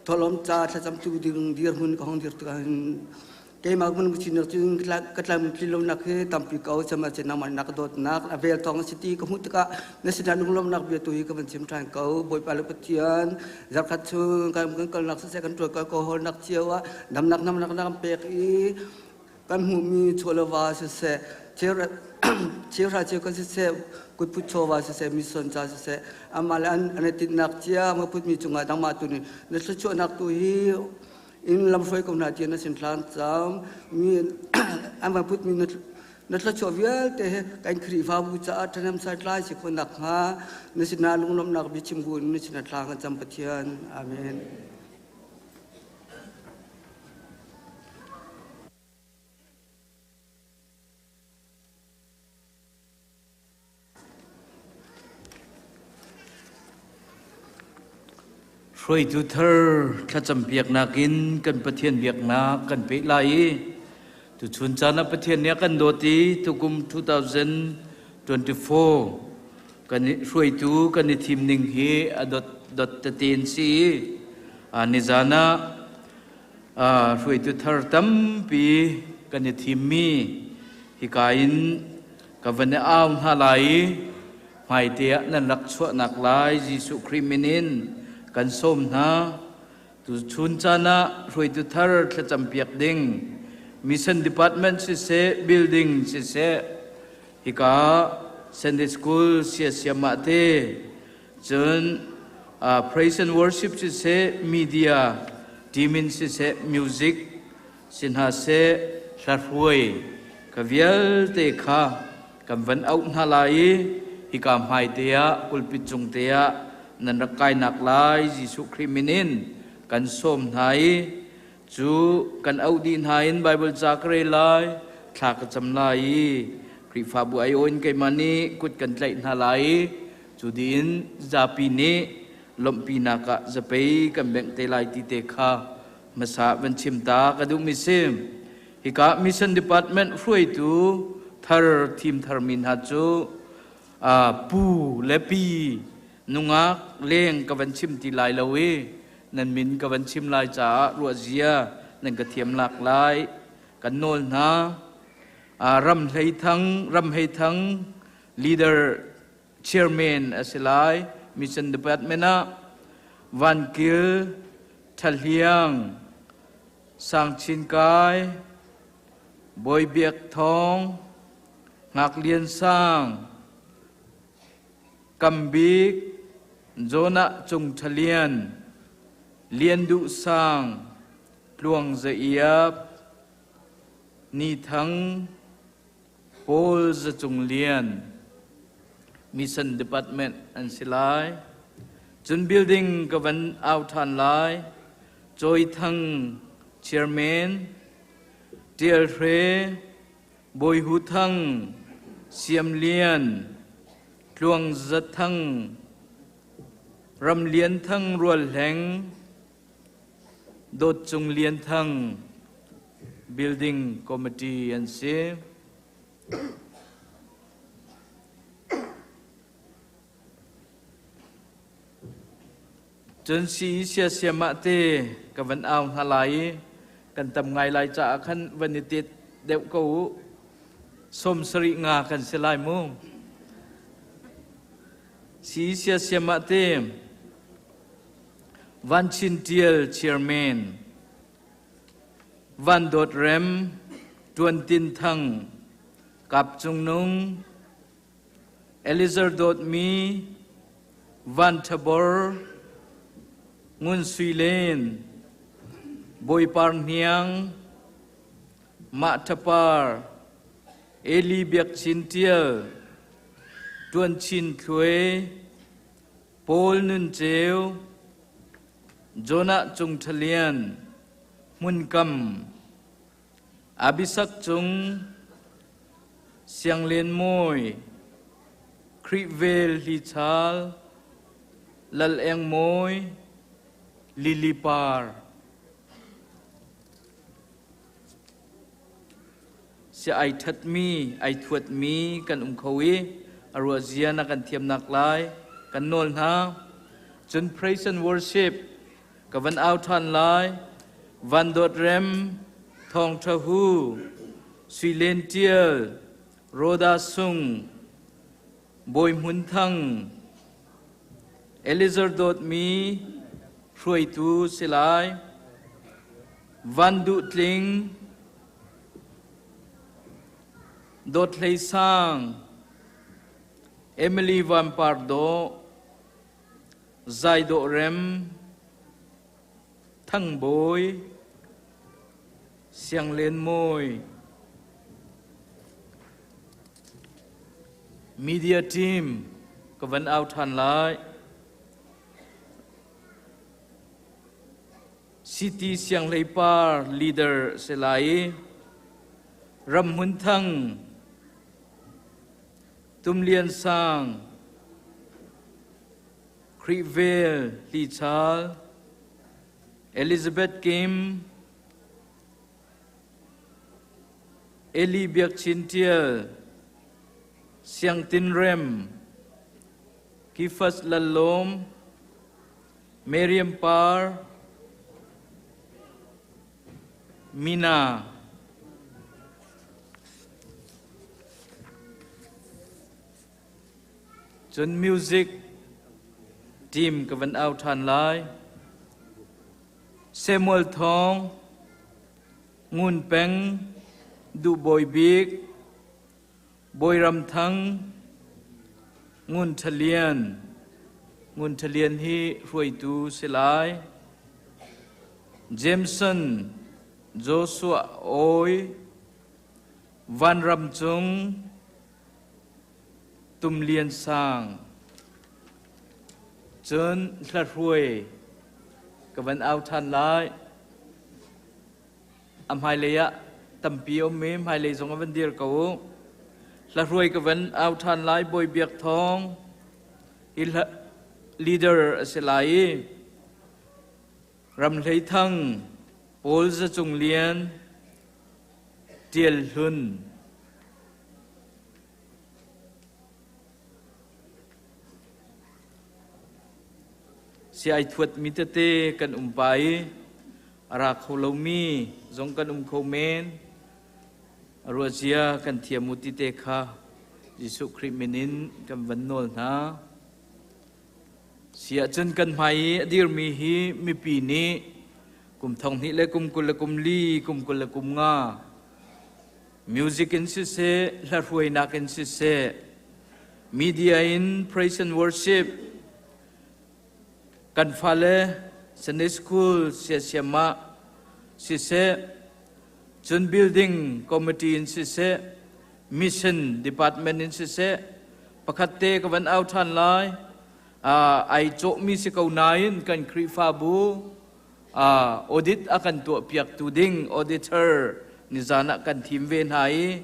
tholom ca thlacam tu ding dirhmun ka hong dir tikah hin Keimah mun sinak cun ka tlam tlinlonak hi tampi ko cama cun nangmah na ka dawtnak a vel thawng a si ti ka hmuh tikah na sinah lunglawmhnak bia tu hi ka van chim ṭhan ko. Bawipa le Pathian zarkhat chung kan kan kalnak siseh kan ṭuan ko hawlnak cio ah damnak namnak na kan pek i kan hmuhmi chawleva siseh cheuhra cheu kan siseh kutput chawva siseh mission ca siseh amah le an an i tinhnak cia ma putmi cungah nangmah tu nih na thluachuahnak tu hi In lamhruai ko hna tiah na sin hlan cang mi an van putmi na thluachuah vialte he kan Khrihfabu caah ṭhahnem saitlai si khawh nakhnga na sinah lunglawmhnak biachim bu in na sinah thla kan cam Pathian. Amen.
Hruaitu thar thlacampiaknak in kan Pathian biaknak kan peh lai i tuchun caan ah Pathian nih a kan dawt i tukum 2024 kan hruaitu kan i thim ning hi a dot dot tete in si i nizan ah hruaitu thar tampi kan i thimmi hika in Ka van i au hna lai i hmaite ah nan rak chuahnak lai Jesuh Khrih min in kan sawm hna. Tuchun caan ah hruaitu thar thlacampiak ding Mission Department siseh, building siseh, hika Sunday School siasiamah te, cun praise and worship siseh, media team in siseh, music si hna seh hlahruai ka vialte kha kan van auh hna lai i hika hmaite ah pulpit cung te ah nan rak kainak lai Jesuh Khrih min in kan sawm hna i cu kan auh dih hna in Baibal ca ka rel lai thla ka cam lai i Khrihfabu aiawh in keimah nih kut kan tlaih hna lai i cu dih in zapi nih lawmhpinak ah zapei kan bengh te lai ti te kha hmasa van chim ta ka duhmi si. Hika Mission Department hruaitu thar thim tharmi hna cu pu le pi nungak leng ka van chim ti lai lo i nan min ka van chim lai caah ruahzia nan ka thiam lak lai kan nawl hna. Ram Hlei Thang, Ram Hei Thang leader chairman a si lai. Mission Department ah Van Kil, Ṭha Hliang, Sang Chin Kai, Bawi Biak Thawng, Hngak Lian Sang, Kam Bik, Jonah Cung Ṭha Lian, Lian Duh Sang, Tluang Za Iap, Ni Thang, Paul Za Cung Lian, Mission Department an si lai. Cun building ka van au ṭhan lai. Cawi Thang Chairman, Ṭial Hre, Bawi Hu Thang, Siam Lian, Tluang Za Thang, Ram Lian Thang Rual Hleng, Dawt Cung Lian Thang, Building Committee an si. Cun si siasiam ah te ka van au hna lai i kan tam ngai lai caah khan van i tet deuh ko u. 70 nga kan si lai mu. Si siasiam ah te Van Chin Tial Chairman, Van Dawt Rem, Tuan Tin Thang, Kap Cung Nung, Eliezer Dawtmi, Van Ṭha Bor, Ngun Sui Len, Bawi Par Hniang, Mah Ṭha Par, Eli Biak Chin Ṭial, Ṭuan Chin Thluai, Paul Nun Ceu, Jonah Cung Ṭha Lian, Hmun Kam, Abisak Cung, Siang Len Mawi, Khrih Vel Hlichal, Lal Eng Mawi, Lily Par. Si ai ṭhatmi, ai thuatmi kan um kho i a ruahzia na kan thiamnak lai kan nawl hna. Cun praise and worship ka van au ṭhan lai. Van Dawt Rem, Thawng Ṭha Hu, Sui Len Ṭial, Rhoda Sung, Bawi Hmun Thang, Eliezer dawtmi hruaitu si lai. Van Duh Tling, Dawt Hlei Sang, Emily Van Par Dawh, Zai Dawh Rem, Thang Bawi, Siang Len Mawi, Media team ka van au ṭhan lai. City Sianghleipar leader si lai i Ram Hmun Thang, Tum Lian Sang, Khrih Vel Hlichal, Elizabeth Kim, Eli Biak Chin Ṭial, Siang Tin Rem, Kifas Lal Lawm, Meriam Par, Mina. Cun music team ka van au ṭhan lai. Samuel Thawng, Ngun Peng, Duh Bawi Bik, Bawi Ram Thang, Ngun Ṭha Lian, Ngun Ṭha Lian hi hruaitu si lai. Jameson Joshua Awi, Van Ram Cung, Tum Lian Sang, cun Hlahruai ka van au ṭhan lai. A hmailei ah tampi a um i hmailei zong a van dir ko u. Hlahruai ka van au ṭhan lai Bawi Biak Thawng hi leader a si lai i Ram Hlei Thang, Paul Za Cung Lian, Ṭial Hlun. Si ai thuatmi tete kan um pa i a ra kho lomi zong kan um kho men. A ruahzia kan thiam u ti te kha Jesuh Khrih min in kan van nawl hna. Si ahcun kan hmai i a dirmi hi mipi nih kum thong hnih le kum 24 kum 25 music in siseh, hlahruainak in siseh, media in praise and worship, kan fale Sunday school siasiam ah siseh, cun building committee in siseh, mission department in siseh, pakhat te ka van au ṭhan lai. Ai cawhmi si ko nain kan Khrihfabu audit a kan tuahpiaktu ding auditor nizan ah kan thim ve hna i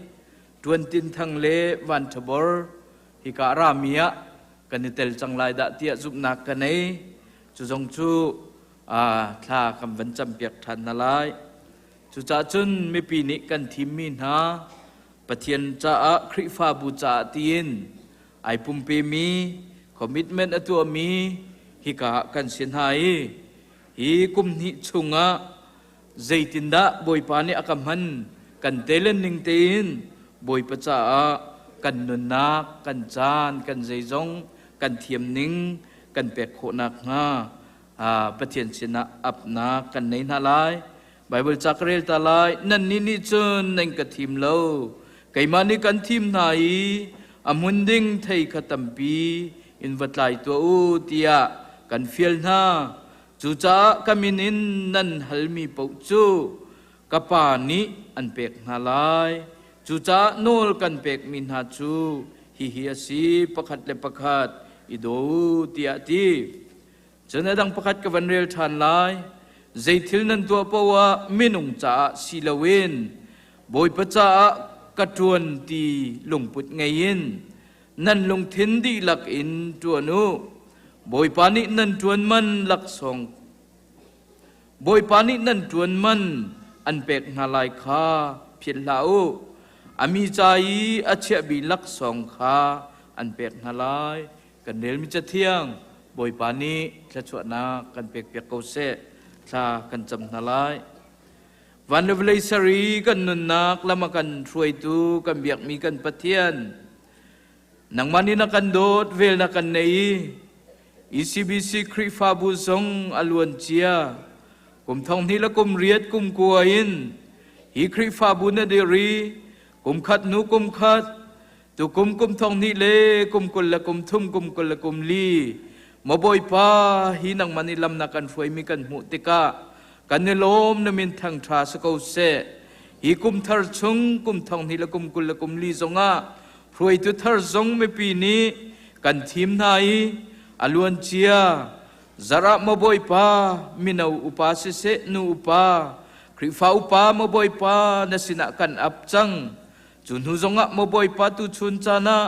Ṭuan Tin Thang le Van Ṭha Bor hika rami ah kan i tel cang lai dah tiah zumhnak ka nei. Cu zong cu thla kan van campiak ṭhan hna lai. Cucaah cun mipi nih kan thimmi hna Pathian caah Khrihfabu caah tiin ai pumpemi commitment a tuahmi hika ah kan si hna i hi kum hnih chungah zeitindah Bawipa nih a ka hman kan telen ning tein Bawipa caah kan nunnak, kan caan, kan zeizong, kan thiam ning kan pek khawh nakhnga Pathian sinah apnak kan nei hna lai. Bible ca ka rel ta lai. Nannih nih cun nan ka thim lo. Keimah nih kan thim hna i a hmun ding thei kha tampi in va tlai tuah u tiah kan fial hna. Cucaah ka min in nan halmi paoh cu ka Pa nih an pek hna lai. Cucaah nawl kan pekmi hna cu hihi a si, pakhat le pakhat i daw u tiah a ti. Cun a dang pakhat ka van rel ṭhan lai. Zeithil nan tuah paoh ah minung caah si loin Bawipa caah ka ṭuan ti lungput ngei in nan lungthin dihlak in ṭuan u. Bawipa nih nan ṭuan man laksawng Bawipa nih nan ṭuan man an pek hna lai kha philh hlah u. A mi ca i a chiahmi laksawng kha an pek hna lai. Kan relmi Cathiang Bawipa nih thluachuahnak kan pekpiak ko seh. Thla kan cam hna lai. Van le vawlei ser i kan nunnak lam a kan hruaitu kan biakmi kan Pathian, nangmah nih na kan dawt, vel na kan nei i ECBC Khrihfabu zong a luan cia. Kum thong hnih le kum riat kum kua in hi Khrihfabu na dir i kum khat hnu kum khat tukum kum thong hnih le kum 20 le kum thum kum 20 le kum li maw Bawipa hi nangmah nih lam na kan hruaimi kan hmuh tikah kan i lawm na min thangṭha si ko seh. Hi kum thar chung kum thong hnih le kum 20 le kum li zongah hruaitu thar zong mipi nih kan thim hna i a luancia zarah maw Bawipa mino upa siseh nu upa Khrihfa upa maw Bawipa na sinah kan ap cang cu hnu zongah maw Bawipa tu chun caan ah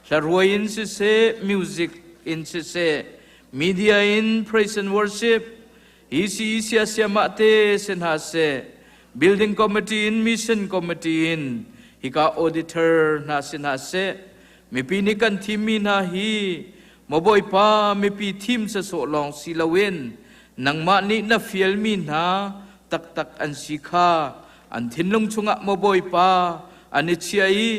hlaruai in siseh music in siseh media in praise and worship hi si siasiamah te si hna seh building committee in mission committee in hika auditor hna si hna seh mipi nih kan thimmi hna hi maw Bawipa mipi thim sasawh lawng si loin nangmah nih na fialmi hna taktak an si kha an thinlung chungah maw Bawipa an i chia i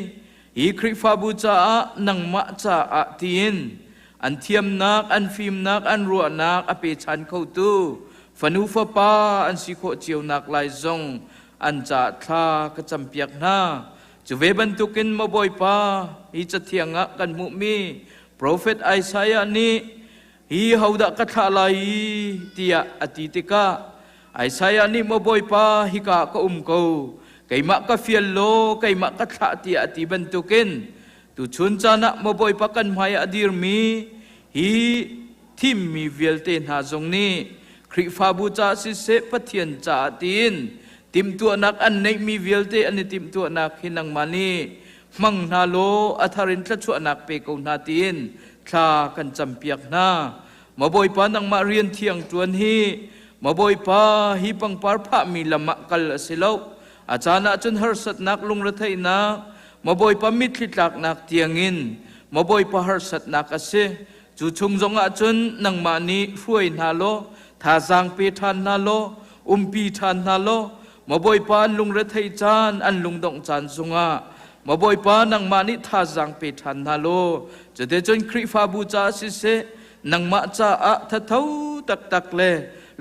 hi Khrihfabu caah nangmah caah tiin an thiamnak an fimnak an ruahnak a pechan khotu fanu fapa an si khawh cio nak lai zong an caah thla ka campiak hna. Cu ve bantukin maw Bawipa, hi cathiang ah kan hmuhmi profet Isaiah nih hi hodah ka thlah lai i tiah a ti tikah Isaiah nih maw Bawipa hika ka um ko keimah ka fial law keimah ka thlah tiah a ti bantukin tuchun caan ah maw Bawipa kan hmai ah a dirmi hi thimmi vialte hna zong nih Khrihfabu caah siseh Pathian caah tiin timhtuahnak an neihmi vialte an i timhtuahnak hi nangmah nih hmang hna law a thar in thluachuahnak pe ko hna tiin thla kan campiak hna. Maw Bawipa nangmah rian thiang ṭuan hi Maw Bawipa hi pangpar phahmi lam ah kal a si lo. A caan ah cun harsatnak lungretheihnak Maw Bawipa mitthli tlaknak tiangin Maw Bawipa harsatnak a si. Cu chung zongah cun nangmah nih hruai hna law thazaang pe ṭhan hna law umpi ṭhan hna law maw Bawipa an lungretheih caan an lungdongh caan zongah maw Bawipa nangmah nih thazaang pe ṭhan hna law cuticun Khrihfabu caah siseh nangmah caah thatho taktak le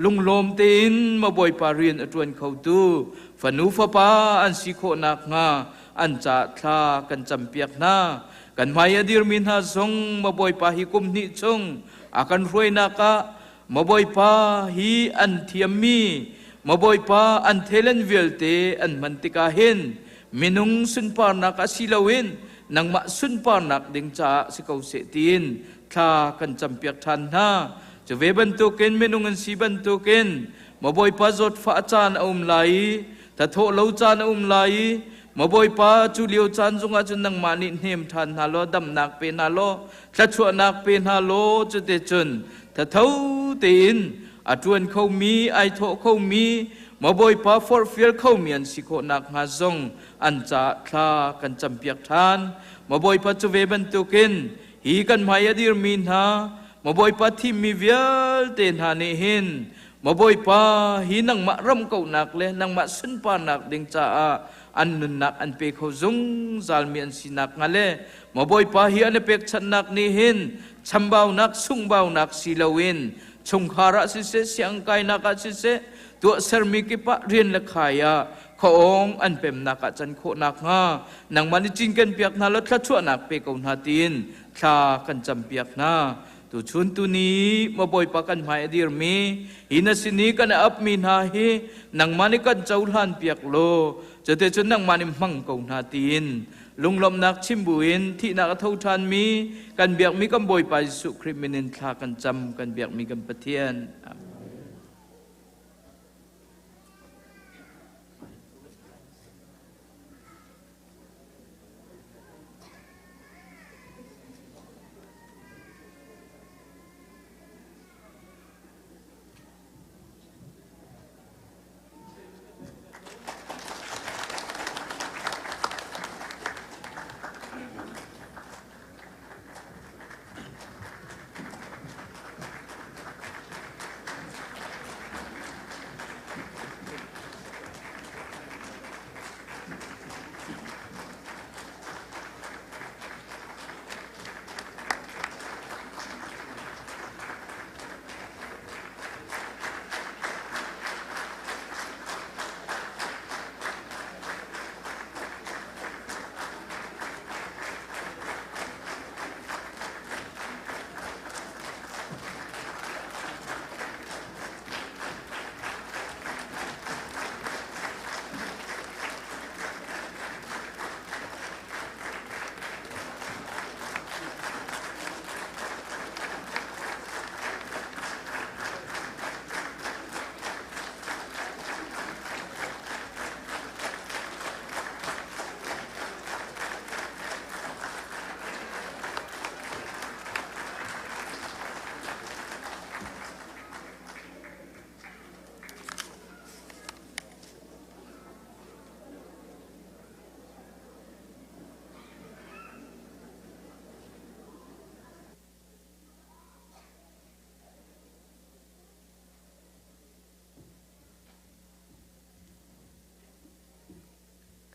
lunglawm tein maw Bawipa rian a ṭuan khotu fanu fapa an si khawh nakhnga an caah thla kan campiak hna. Kan hmai a dirmi hna zong maw Bawipa hi kum hnih chung a kan hruainak ah maw Bawipa hi an thiammi maw Bawipa an thelen vialte an hman tikah hin minung sunparnak ah si loin nangmah sunparnak ding caah si ko seh tiin thla kan campiak ṭhan hna. Cu ve bantukin minung an si bantukin maw Bawipa zawtfah caan a um lai i thathawh lo caan a um lai i Maw Bawipa, cu lio caan zongah cun nangmah nih hnem ṭhan hna law damnak pe hna law thluachuahnak pe hna law cuticun thatho tein a ṭuan khomi, ai thawh khomi, Maw Bawipa forhfial khomi an si khawh nakhnga zong an caah thla kan campiak ṭhan. Maw Bawipa cu ve bantukin hi kan hmai a dirmi hna, Maw Bawipa thimmi vialte hna nih hin Maw Bawipa, hi nangmah ramkohnak le nangmah sunparnak ding caah an nunnak an pe kho zungzalmi an si nakhnga le Maw Bawipa hi an i pekchanhnak nih hin chambaunak sunghbaunak si loin chungkhar ah siseh siangkainak ah siseh tuahsermi kip ah rian le khai ah khuaawng an pemnak ah can khawh nakhnga nangmah nih cinken piak hna law thluachuahnak pe ko hna tiin thla kan campiak hna. Tuchun tuni maw Bawipa kan hmai a dirmi hi na sin i kan apmi hna hi nangmah nih kan cohlan piak law cuticun nangmah nih hmang ko hna tiin lunglawmhnak chim buin thihnak a tho ṭhanmi kan biakmi kan Bawipa Jesuh Khrih min in thla kan cam kan biakmi kan Pathian. Amen.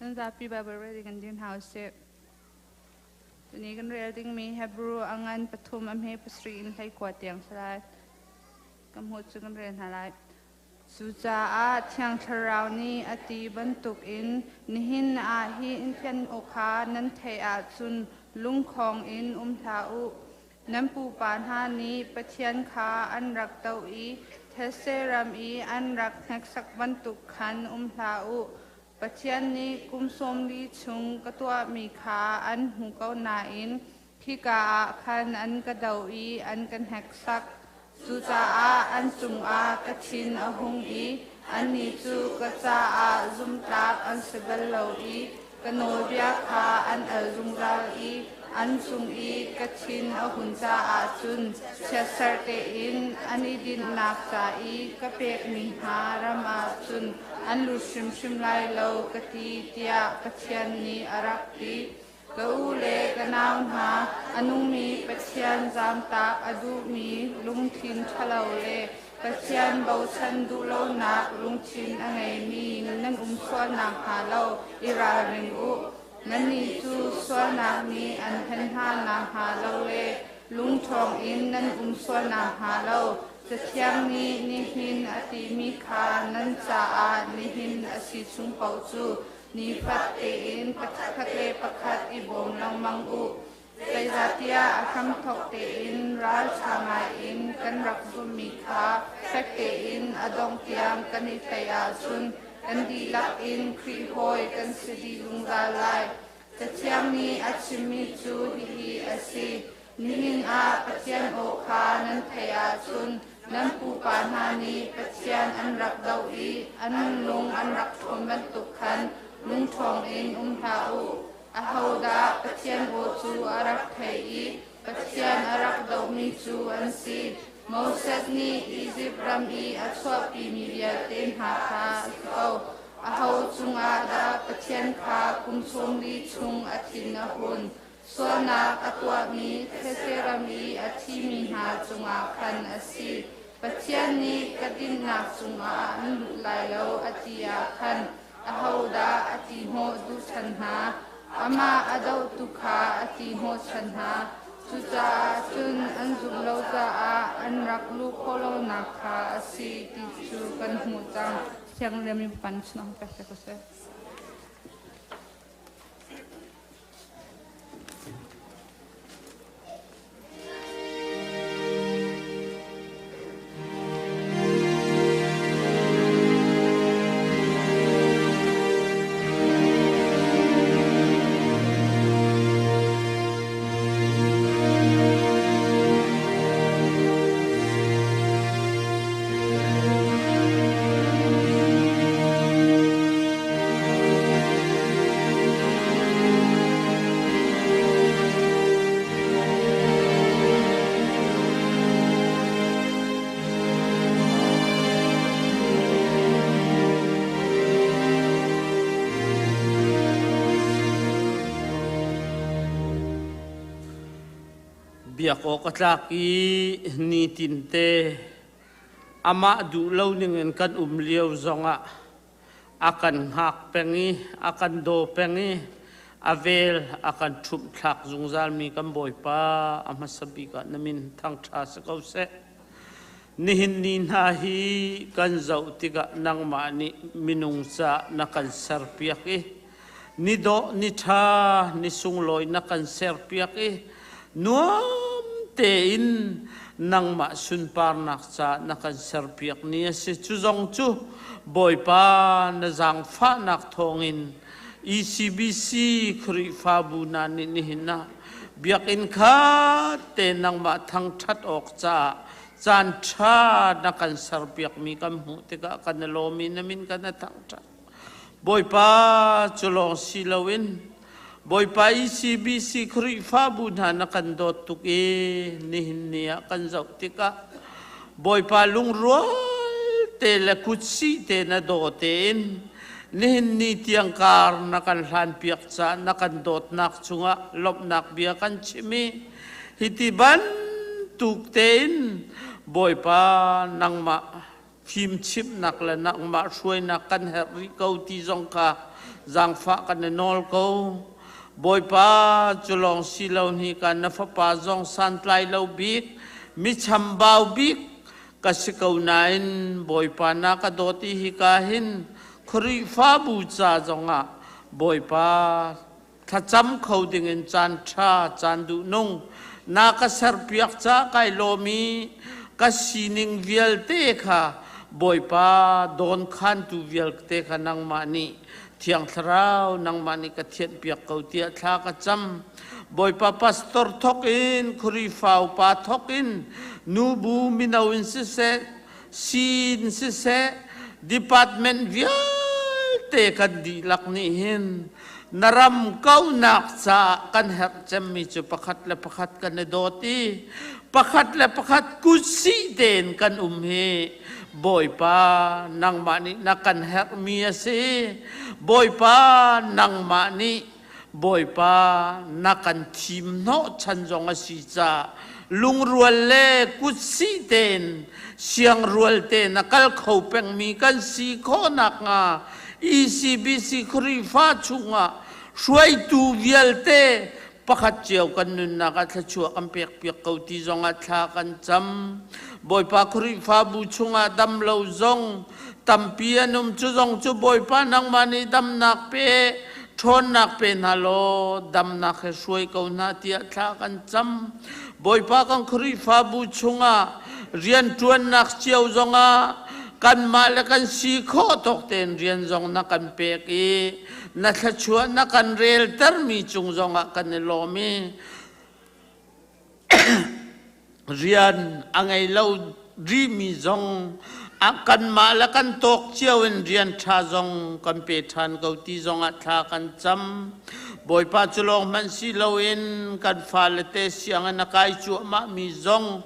Kan zapi Bible reading kan din hau sih. Tuni kan rel dingmi Hebrew a ngan pathum a hme pasarih in hleikua tiang si lai. Kan hmuh cu kan rel hna lai. Cucaah Thiang Thlarau nih a ti bantukin nihin ah hi kan aw kha nan theih ahcun lungkhong in um hlah u. Nan pupa hna nih Pathian kha an rak doh i thetse ram i an rak hneksak bantuk khan um hlah u. Pathian nih kum 40 chung ka tuahmi kha an hmu ko nain khika ah khan an ka doh i an ka hneksak. Cucaah an cungah ka thin a hung i annih cu ka caah zumtlak an si bal lo i ka nawlbia kha an al zungzal i an cung i ka thin a hun caah cun chiatser tein an i dinhnak ca i ka pekmi hna ram ah cun an lut hrimhrim lai lo ka ti tiah Pathian nih a rak ti. Ka u le ka nau hna, a nungmi Pathian zaamtak a duhmi lungthin ṭhalo le Pathian bochan duhlonak lungthin a ngeimi nan um sual nakhnga lo i ralring u. Nannih cu sualnak nih an hen hna nakhnga lo le lungṭhawng in nan um sual nakhnga lo Cathiang nih nihin a timi kha nan caah nihin a si chung paoh cu nifat tein pakhat le pakhat i bawm lengmang u. Zeicahtiah a hramthawk tein ralṭha ngaiin kan rak zumhmi kha fek tein a dongh tiang kan i tlaih ahcun kan dihlak in Khrih hawi kan si dih zungzal lai. Cathiang nih a chimmi cu hihi a si: Nihin ah Pathian aw kha nan theih ahcun nan pupa hna nih Pathian an rak doh i an lung an rak ṭhawn bantuk khan lungṭhawng in um hlah u. Ahodah Pathian aw cu a rak thei i Pathian a rak dohmi cu an si? Moses nih Izipt ram i a chuahpimi vialte hna kha a si ko. Aho cungah dah Pathian kha kum 40 chung a thin a hun? Sualnak a tuahmi thetse ram i a thimi hna cungah khan a si. Pathian nih ka dinnak cungah an lut lai lo a ti ah khan ahodah a ti hnawh duh chan hna? Amah a dohtu kha a ti hnawh chan hna. Cucaah cun an zumh lo caah an rak luh khawh lonak kha a si ti cu kan hmuh cang. Thiang riam in pan chunang pek ko seh.
Biak awk a tlak i nitinte amah duh lo ningin kan um lio zongah a kan hngak peng i a kan daw peng i a vel a kan ṭhumh thlak zungzalmi kan Bawipa a hmasa bik ah na min thangṭha si ko seh. Nihin ni hna hi kan zoh tikah nangmah nih minung ca na kan serpiak i ni dawh ni ṭha ni sunglawi na kan serpiak i nuam tein nangmah sunparnak ca na kan serpiak ni a si. Cu zong cu Bawipa na zaangfahnak thawngin ECBC Khrihfabu hna nih nihin ah biakinn kha te nangmah thangṭhat awk caah caan ṭha na kan serpiakmi kan hmuh tikah kan i lawm i na min kan i thangṭhat. Bawipa cu lawng si loin Bawipa ECBC Khrihfabu hna na kan dawt tuk i nihin ni ah kan zoh tikah Bawipa lungrual te le kutsih te na daw tein nihin ni tiang kar na kan hlanpiak caah na kan dawtnak cungah lawmhnak bia kan chim i hiti bantuk tein Bawipa nangmah fimchimhnak le nangmah hruainak kan herh rih ko ti zong kha Zaangfah kan i nawl ko. Bawipa, cu lawng si lo hi ka na fapa zong santlai lo bik, mi chambau bik ka si ko nain Bawipa na ka dawt i hika hin Khrihfabu ca zongah Bawipa thlacam kho dingin caan ṭha, caan duhnung na ka serpiak ca kai lawm i ka sining vialte kha Bawipa dawnkhantu vialte kha nangmah nih Thiang Thlarau nangmah nih ka thianhpiak ko tiah thla ka cam. Bawipa pastor thok in, Khrihfa upa thok in, nubu mino in siseh, siin siseh, department vialte kan dihlak nih hin na ram kaunak caah kan herh cemmi cu pakhat le pakhat kan i dawt i pakhat le pakhat kutsih tein kan um hi Bawipa nangmah nih na kan herhmi a si. Bawipa nangmah nih Bawipa na kan thim hnawhchan zong a si caah lungrual le kutsih tein siangrual tein a kal kho pengmi kan si khawh nakhnga ECBC Khrihfa chungah hruaitu vialte pakhat cio kan nunnak ah thluachuah kan pekpiak ko ti zongah thla kan cam. Bawipa Khrihfabu chungah dam lo zong tampi an um cu zong cu Bawipa nangmah nih damnak pe ṭhawnnak pe hna law damnak he hruai ko hna tiah thla kan cam. Bawipa kan Khrihfabu chungah rianṭuannak cio zongah kanmah le kan si khawh tawk tein rian zong na kan pek i na thluachuah na kan reltermi cung zongah kan i lawm i rian a ngei lo rihmi zong kanmah le kan tawk cio in rian ṭha zong kan pe ṭhan ko ti zongah thla kan cam. Bawipa cu lawng hmanh si loin kan fale te sianginn a kai cuahmahmi zong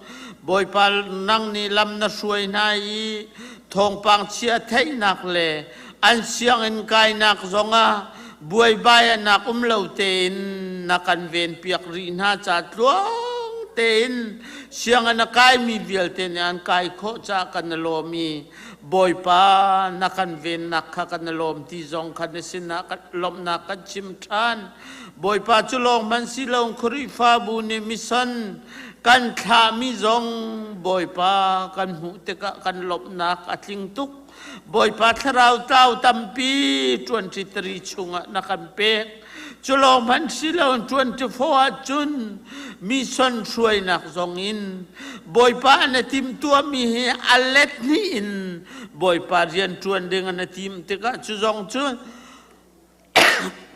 Bawipa nang nih lam na hruai hna i thawngpang chia theihnak le an sianginn kainak zongah buaibainak um lo tein na kan venpiak rih hna ca tluang tein sianginn a kaimi vialte nih an kai khawh caah kan i lawm i Bawipa na kan vennak kha kan i lawm ti zong kha na sinah lawmhnak kan chim ṭhan. Bawipa cu lawng hmanh si lo Khrihfabu nih mission kan thlahmi zong Bawipa kan hmuh tikah kan lawmhnak a tling tuk. Bawipa thlarau tlau tampi 23 chungah na kan pek. Cu lawng hmanh si lo 24 ahcun mission hruainak zong in Bawipa na timhtuahmi hi a let hnih in Bawipa rian ṭuan ding na tim tikah cu zong cu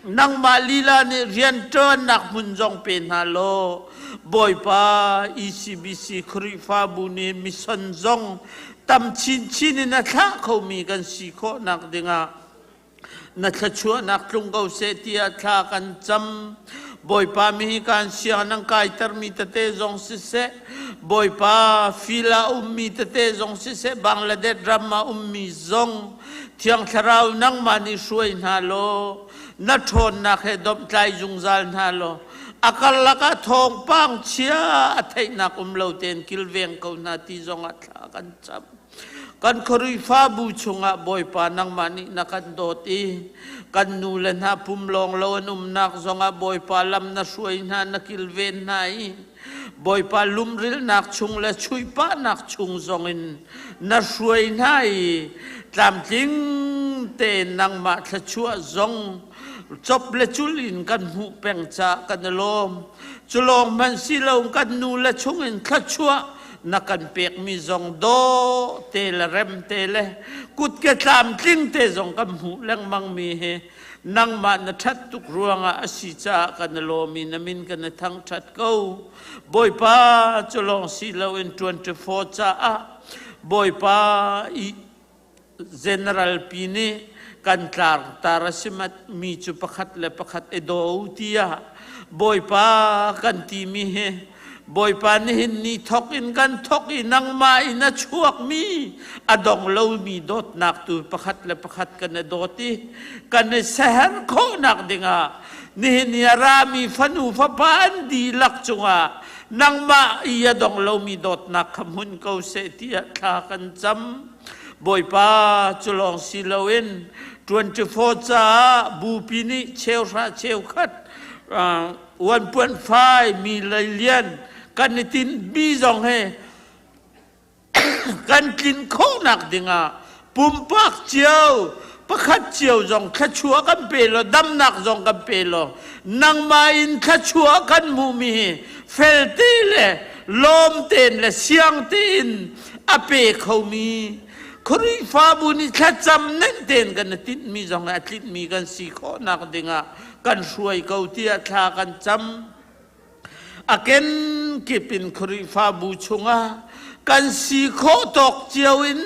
nangmah lila nih rianṭuannak hmun zong pe hna law Bawipa ECBC Khrihfabu nih mission zong tam chinchin in a thlah khomi kan si khawhnak dingah na thluachuahnak tlung ko seh tiah thla kan cam. Bawipa mi hi kan siang nan kaitermi tete zong siseh, Bawipa fila ummi tete zong siseh, Bangladesh ram ah ummi zong Thiang Thlarau nangmah nih hruai hna law na ṭhawnnak he domhtlai zungzal hna law a karlak ah thawngpang chia a theihnak um lo tein kilveng ko hna ti zongah thla kan cam. Kan Khrihfabu chungah Bawipa nangmah nih na kan dawt i kan nu le hna pum lawng lo an umnak zongah Bawipa lam na hruai hna na kilven hna i Bawipa lumrilnak chung le chuihpahnak chung zongin na hruai hna i tlamtling tein nangmah thluachuah zong cop le cul in kan hmuh peng caah kan i lawm. Cu lawng hmanh si lo kan nu le chungin thluachuah na kan pekmi zong dawh te le rem te le kutke tlamtling te zong kan hmuh lengmang mi hi nangmah na ṭhat tuk ruangah a si caah kan i lawm i na min kan i thangṭhat ko. Bawipa cu lawng si loin 24 caah Bawipa i general pi nih kan tlangtar a si mi cu pakhat le pakhat i daw u tiah Bawipa kan timi hi Bawipa nihin ni thok in kan thok i nangmah in a chuakmi a dong lomi dawtnak tu pakhat le pakhat kan i dawt i kan i seher khawhnak dingah nihin i a rami fanu fapa an dihlak cungah nangmah i a dong lomi dawtnak kha hmun ko seh tiah thla kan cam. Bawipa cu lawng si loin 24 24 caah bupi nih cheuhra cheukhat 1.5 mi lian kan i tinhmi zong he kan tlin khawhnak dingah pumpak cio pakhat cio zong thluachuah kan pe law damnak zong kan pe law nangmah in thluachuah kan hmuhmi hi felte le lawm tein le siang tein a pe khomi Khrihfabu nih thlacam nen tein kan i tinhmi zong a tlinhmi kan si khawhnak dingah kan hruai ko tiah thla kan cam. A kenkip in Khrihfabu chungah kan si khawh tawk cio in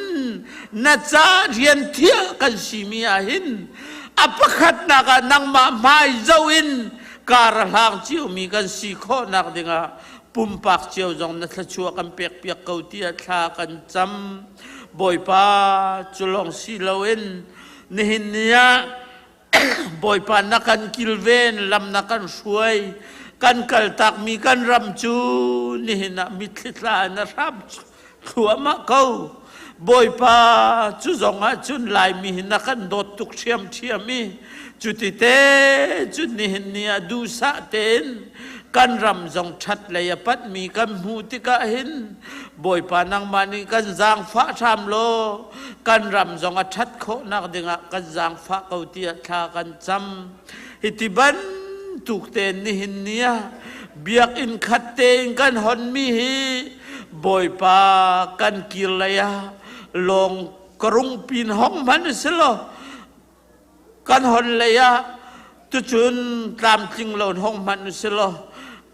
na ca rian thiah kan simi ah hin a pakhatnak ah nangmah hmai zo in kar a hlang ciomi kan si khawhnak dingah pumpak cio zong na thluachuah kan pekpiak ko tiah thla kan cam. Bawipa cu lawng si loin nihin ni ah Bawipa na kan kilven, lam na kan hruai, kan kaltakmi kan ram cu nihin ah mitthli tla in a hram thluahmah ko. Bawipa cu zong ah cun Laimi hi na kan dawt tuk ṭhiamṭhiam i cuti te cun nihin ni ah duhsah tein kan ram zong ṭhat lei a panhmi kan hmuh tikah hin Bawipa nangmah nih kan zaangfah hram law kan ram zong a ṭhat khawhnak dingah kan zaangfah ko tiah thla kan cam. Hiti bantuk tein nihin ni ah biakinn khat tein kan honmi hi Bawipa kan kir lei ah lawng ka rung pin hong hmanh si law kan hon lei ah tucun tlamtling lo hong hmanh si law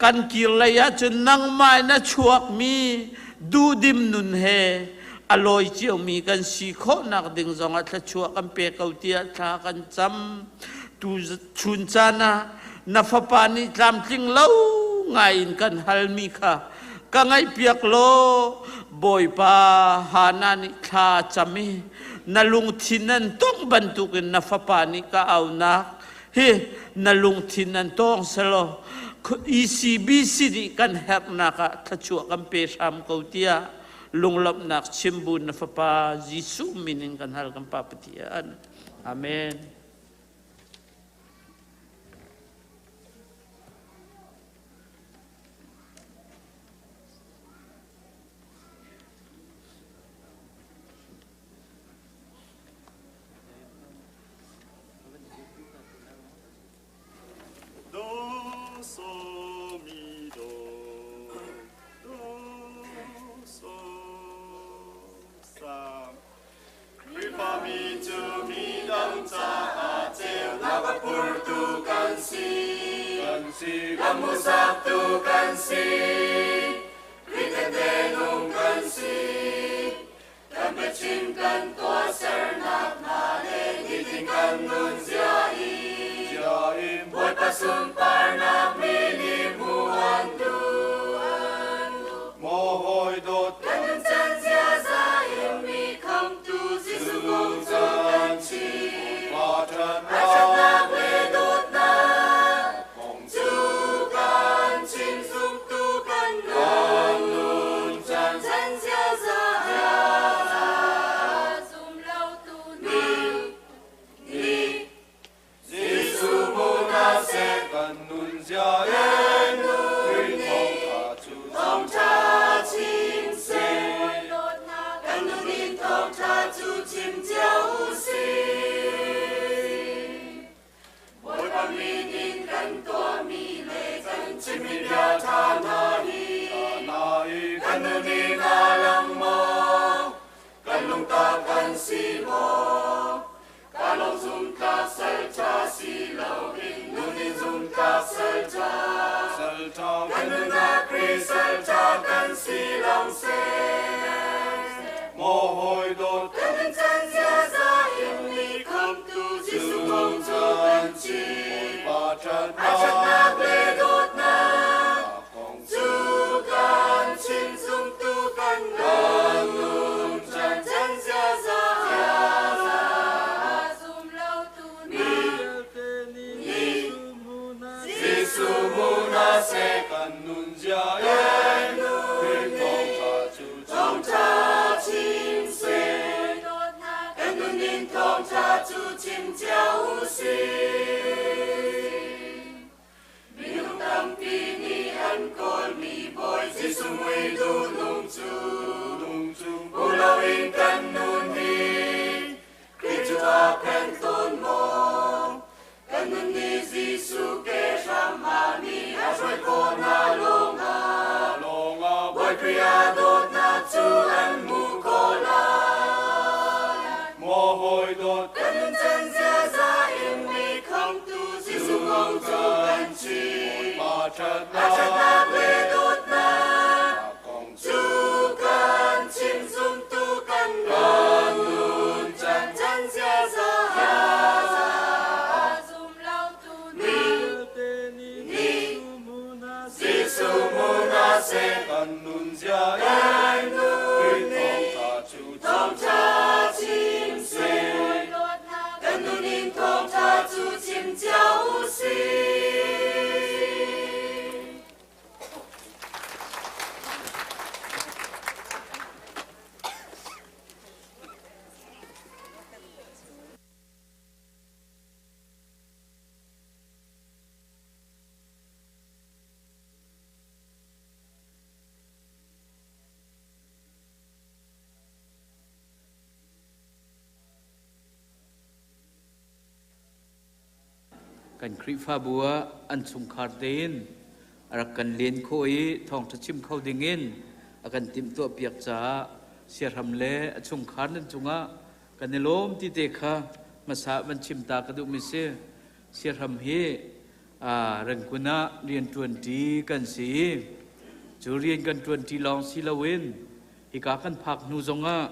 kan kir lei ah cun nangmah in a chuakmi duhdim nun he a lawi ciomi kan si khawhnak ding zongah thluachuah kan pe ko tiah thla kan cam. Tu chun caan ah na fapa nih tlamtling lo ngai in kan halmi kha ka ngaihpiak law Bawipa Hana nih thla cam i na lungthin an tongh bantukin na fapa nih ka aunak hi na lungthin an tawng selaw ECBC nih kan herhnak ah thluachuah kan pe hram ko tiah lunglawmhnak chim bu na fapa Jesuh min in kan hal kan Pa Pathian. Amen.
Do so mi do do so sa Khrihfami cu midang caah ceunak a phurtu kan si. Lam hmuhsaktu kan si. Khrih tehte nung kan si. Kan biachim kan tuahsernak hna le nitin kan nunzia i Bawipa sunparnak mi nih hmuh an duh. Maw hawi dawt kan nuncan ziaza in mi khamtu Jesuh kong cu kan chim. A ṭhatnak le dawtnak kong cu kan chim zumtu kan nun chan ziaza zum lotu nih Jesuh hmu hna seh kan nun zia in Khrih thawngṭha cu thawngṭha chim seh kan nun in thawngṭha cu chim cio u sih Bawipa min in kan tuahmi le kan chimmi bia ṭha hna hi kan nun in a lang maw kan lungtak kan si maw Ka lawng zumtlak salṭha si loin nun in zumtlak salṭha. Kan nunnak Khrih salṭha kan si lawng seh. Maw hawi dawt kan nuncan ziaza in mi khamtu Jesuh kong cu kan chim. A ṭhatnak le dawtnak cu kan chim zumtu kan nuncan can ziaza zum lotu nih Jesuh hmu hna seh kan nun zia in Khrih.
duh nung cu hmu loin kan nun hi Khrih cu a phen tawn maw? Kan nun nih Jesuh ke hram mi a hruai khawh hna lawngah Bawi Khrih a dawtnak cu an hmuh khawh lai.
Maw hawi dawt
kan nun can ziaza in mi khamhtu Jesuh kong cu kan chim.
A
ṭhatnak le dawtnak cu kan chim zumtu kan nun can can ziaza zum lo tu nih Jesuh hmu hna seh
kan nun zia
kan nun
nih
thawngṭha chim seh kan nun in thawngṭha cu chim cio u sih.
Kan Khrihfabu ah an chungkhar tein a rak kan len khawh i thawngṭha chim kho dingin a kan timhtuah piak caah siahram le a chungkhar nan cungah kan i lawm ti te kha hmasa van chim ta ka duhmi si. Siahram hi Rengkun ah rian ṭuanṭi kan si i cu rian kan ṭuanṭi lawng si loin hika kan phak hnu zongah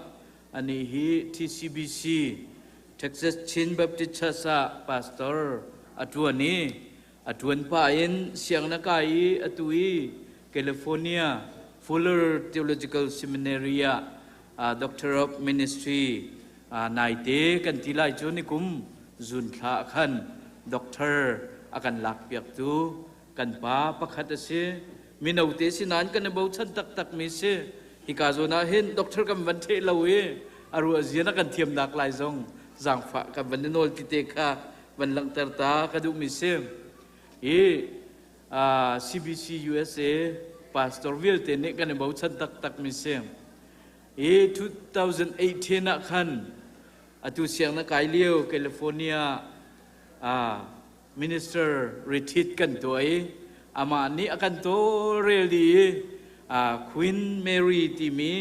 anih hi TCBC Texas Chin Baptist Church ah pastor a ṭuan i a ṭuan pah in sianginn a kai i atu i California Fuller Theological Seminary ah Doctor of Ministry naite kan ti lai cu nikum June thla ah khan doctor a kan lakpiaktu kan pa pakhat a si. Mino te si nain kan i bochan taktakmi si. Hika zawn ah hin doctor kan van theh lo i a ruah zia na kan thiamnak lai zong zaangfah kan van i nawl ti te kha van langhter ta ka duhmi si. Hi CBC USA pastor vialte nih kan i bochan taktakmi si. Hi 2018 ah khan atu siang na kai lio California minister retreat kan tuah i amah nih a kan tawlrel dih i Queen Mary timi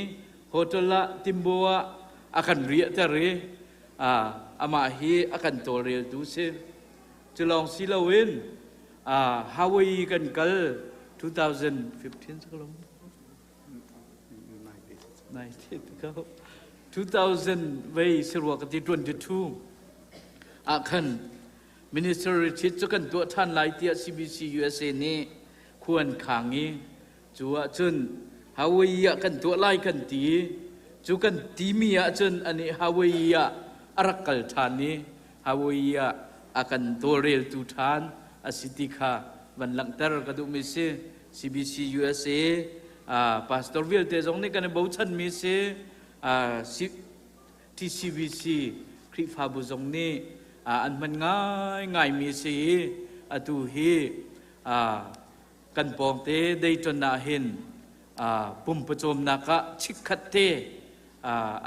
hotel ah Timbo ah a kan riahter i amah hi a kan tawlreltu si. Cu lawng si loin Hawaii kan kal 2015 2000 vei sirua ka ti 22 ah khan Minister retreat cu kan tuah ṭhan lai tiah CBC USA nih khua an khang i cu ahcun Hawaii ah kan tuah lai kan ti i cu kan timi ahcun anih Hawaii ah a rak kal ṭhan i Hawaii ah a kan tawlreltu ṭhan a si ti kha van langhter ka duhmi si. CBC USA pastor vialte zong nih kan i bochanmi si. TCBC Khrihfabu zong nih an hman ngaingaimi si i atu hi kan pawngte Dayton ah hin pumpawcawmnak ah chikkhat te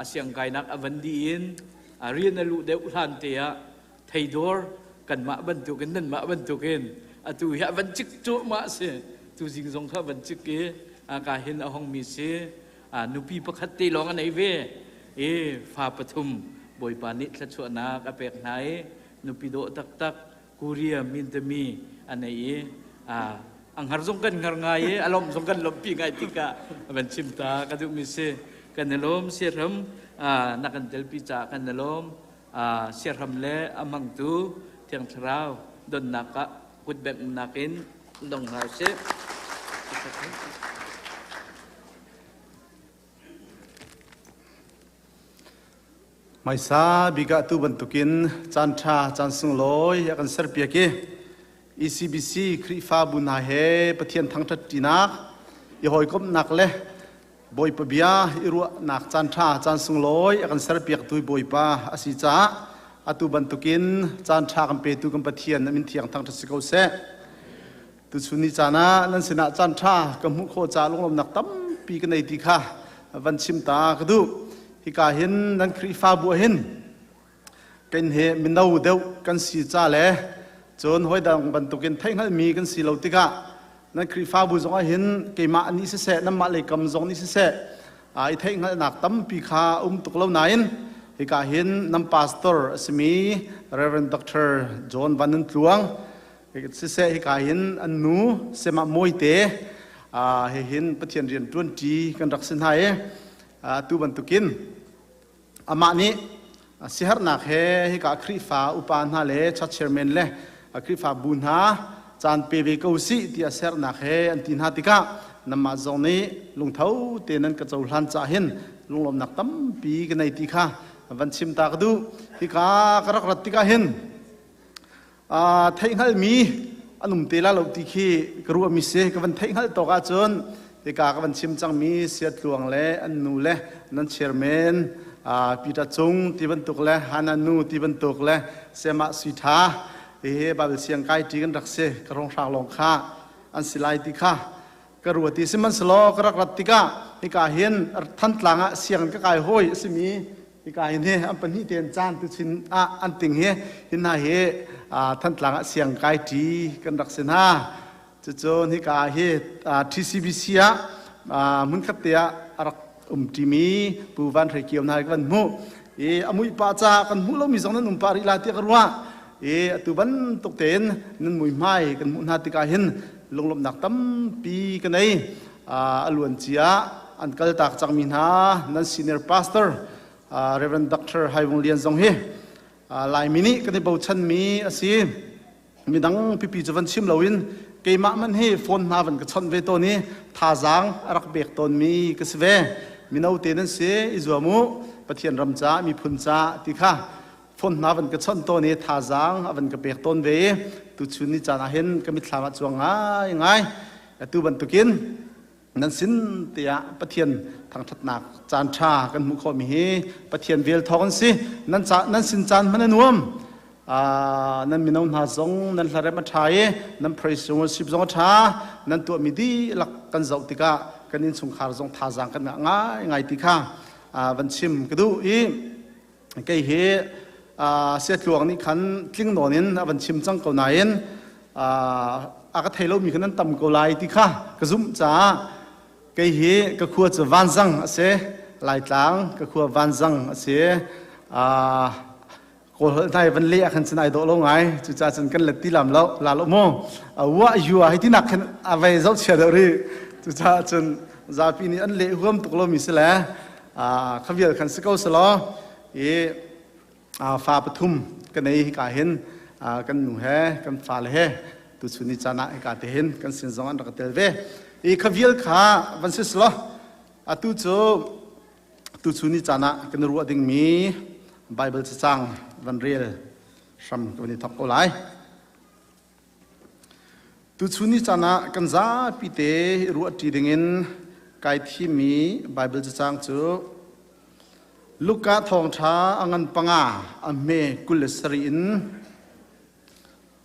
a siangkainak a van dih in rian a luh deuh hlan te ah theidawr kanmah bantukin nanmah bantukin atu hi a van cik cuahmah si tu zing zong kha van cik i ka hin a hongmi si. Nupi pakhat te lawng a nei ve i fa pathum Bawipa nih thluachuahnak a pek hna i nupi dawh taktak Korea mintami a nei i a hngar zong kan hngar ngai i a lawmh zong kan lawmhpi ngai tikah a van chim ta ka duhmi si. Kan i lawm siahram na kan telpi caah kan i lawm. Siahram le a hmangtu Thiang Thlarau donnak ah kutbengh in dong hna usih.
Hmaisa bik ah tu bantukin caan ṭha caan sunglawi a kan serpiak i ECBC Khrihfabu hna he Pathian thangṭhat ṭinak, i hawikomhnak le Bawipa bia i ruahnak caan ṭha caan sunglawi a kan serpiaktu Bawipa a si caah atu bantukin caan ṭha kan petu kan Pathian a min thiang thangṭhat si ko seh. Tuchun ni caan ah nan sinah caan ṭha ka hmuh khawh caah lunglawmhnak tampi. tampi ka nei ti kha van chim ta ka duh. Hika hin nan Khrihfabu ah hin kan he mino deuh kan si ca le cun hawidang bantukin theihhngalhmi kan si lo tikah nan Khrihfabu zong ah hin keimah nih siseh nanmah lei kam zong nih siseh i theihhngalhnak tampi kha um tuk lo nain hika hin nan pastor a simi Reverend Dr. John Van Nun Tluang siseh hika hin an nu Semah Mawite he hin Pathian rian ṭuanṭi kan rak si hna i atu bantukin Amah nih siaherhnak he hika Khrihfa upa hna le church chairman le Khrihfabu hna caan pe ve ko sih tiah sernak he an ti hna tikah nanmah zong nih lungtho te nan ka cohlan caah hin lunglawmnak tampi ka nei ti kha van chim ta ka duh. Hika ka rak rat tikah hin theihhngalhmi an um te la lo ti khi ka ruahmi si. Ka van theihhngalh tawk ahcun hika ka van chim cangmi Siatluang le an nu le nan chairman Peter Cung ti bantuk le Hana nu ti bantuk le Semah Sui Tha hihi Bible siang kai ṭi kan rak si. Ka hrawnghrang lawng kha an si lai ti kha ka ruat i sihmanhsehlaw ka rak rat tikah hika hin Thantlang ah sianginn ka kai hawi a simi hika hin hi an pahnih tein caan tuchin ah an ting hi hi hna hi Thantlang ah siang kai ṭi kan rak si hna. Cucun hika hi TCBC ah hmunkhat te ah a rak um ṭimi Pu Van Hre Kio hna kan hmuh i a muih pah caah kan hmuh lomi zong nan um pah rih la tiah ka ruah i atu bantuk tein nan muihmai kan hmuh hna tikah hin lunglawmhnak tampi ka nei. A luancia an kaltak cangmi hna nan senior pastor Reverend Dr. Hai Vung Lian zong hi Laimi nih kan i bochanmi a si. Midang pipi cu van chim loin keimah man hi phone hna van ka chawnh ve tawn i thazaang a rak pek tawnmi ka si ve. Mino te nan si, i zuam u, Pathian ram ca, miphun ca ti kha phone hna van ka chawnh tawn i thazaang a van ka pek tawn ve i tuchun ni caan ah hin ka mitthlam ah cuang ngai ngai. Atu bantukin nan sin tiah Pathian thangṭhatnak caan ṭha kan hmuh khawhmi hi Pathian vel thawng an si. Nan ca nan sin caan hman a nuam. Nan mino hna zong nan hlarem a ṭha i nan praise worship zong a ṭha. Nan tuahmi dihlak kan zoh tikah kan innchungkhar zong thazaang kan ngah ngai ngai ti kha van chim ka duh i kei hi Siatluang nih khan tling nawn in a van chim cang ko nain a ka thei lomi khan nan tam ko lai ti kha ka zumh caah kei hi ka khua cu Vanzang a si. Laitlang ka khua Vanzang a si. Kawl holh hna van leh ah khan cun ai dawh lo ngai, cucaah cun kan let ti lam lo la lo mu wa yu a hei tinak khan a vei zoh chia deuh rih. Cucaah cun zapi nih an leh huam tuk lomi si le kha vial khan si ko selaw i fa pathum ka nei. Hika hin kan nu he kan fale he tuchun ni caan ah hika te hin kan sin zong an rak tel ve i kha vial kha van si selaw atu cu tuchun ni caan ah kan ruah dingmi Bible cacang van rel hram kan i thawk ko lai. Tuchun ni caan ah kan zapi te ruahṭi dingin kai thimmi Baibal cacang cu Luka thawngṭha a ngan panga a hme 27 in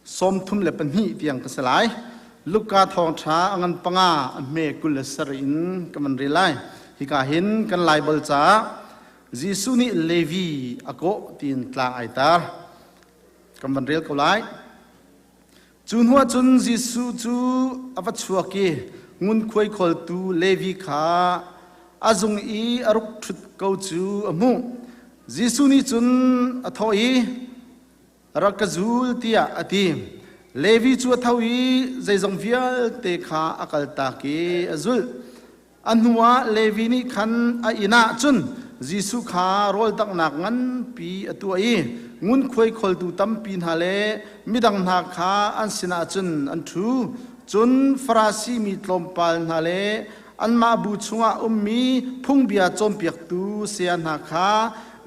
32 tiang ka si lai. Luka thawngṭha a ngan panga a hme 27 in ka van rel lai. Hika hin kan Laibal caah Jesuh nih Levi a kawh tiin tlang ai tar. Kan van rel ko lai. Cu hnuah cun Jesuh cu a va chuak i ngunkhuai khawltu Levi kha a zung i a ruk ṭhut ko cu a hmuh. Jesuh nih cun a thawh i, Rak ka zul, tiah a ti. Levi cu a tho i zeizong vialte kha a kaltak i a zulh. A hnuah Levi nih khan a inn ah cun Jesuh kha rawl danghnak nganpi a tuah i ngunkhuai kholtu tampi hna le midang hna kha an sinah cun an ṭhu. Cun Farasi mi tlawmpal hna le anmah bu chungah ummi phungbia cawnpiaktu saya hna kha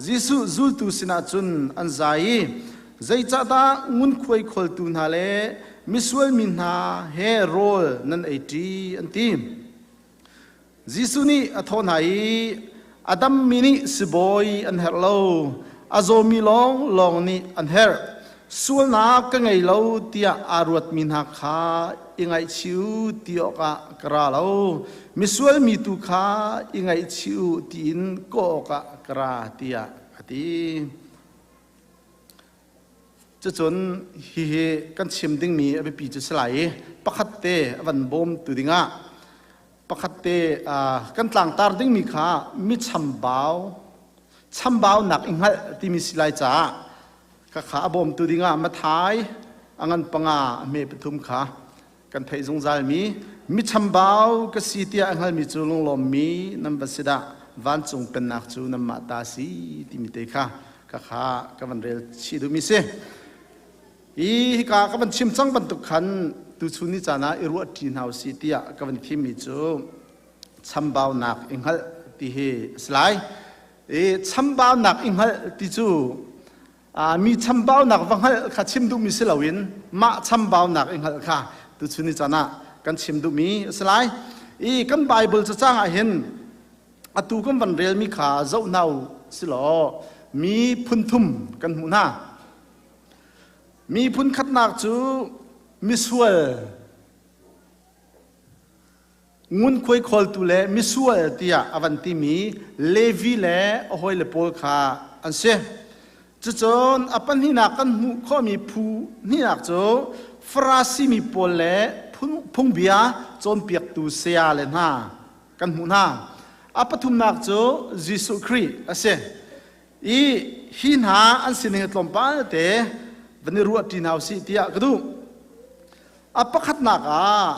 Jesuh zultu sinah cun an zai i, Zeicahdah ngunkhuai kholtu hna le misual mi hna he rawl nan eiṭi? an ti. Jesuh nih a thawh hna i, A dammi nih sibawi an herh lo, a zawmi lawnglawng nih an herh. Sualnak ka ngei lo tiah aa ruatmi hna kha i ngaihchih u ti awkah ka ra lo, misual mi tu kha i ngaihchih u tiin kawh awkah ka ra, tiah a ti. Cucun hihi kan chim dingmi a biapi cu si lai i pakhat te a van bawmtu dingah pakhat te kan tlangtar dingmi kha mi chambau chambaunak i hngalh timi si lai caah khakha a bawmtu dingah Mathai a ngan panga a hme pathum kha kan theih zungzalmi mi chambau ka si tiah a hngalmi cu lunglawmmi nan va si dah, vancung pennak cu nanmah ta si timi te kha khakha ka van rel chih duhmi si. Hi hika ka van chim cang bantuk khan tuchun ni caan ah i ruah ṭi hna usih tiah ka van thimmi cu chambaunak i hngalh ti hi a si lai. I chambaunak i hngalh ti cu mi chambaunak va hngalh kha chim duhmi si loin mah chambaunak i hngalh kha tuchun ni caan ah kan chim duhmi a si lai. I kan Bible cacang ah hin atu kan van relmi kha zoh hna u silaw mi phun thum kan hmuh hna. Mi phunkhatnak cu misual ngunkhuai khawltu le misual tiah a van timi Levi le a hawile pawl kha an si. Cucun a pahnihnak kan hmuh khawhmi phu hnihnak cu Farasi mi pawl le phungbia cawnpiaktu saya le hna kan hmuh hna. A pathumnak cu Jesuh Khrih a si. I hi hna an sining hi tlawmpal te van i ruah ṭi hna usih tiah ka duh. A pakhatnak ah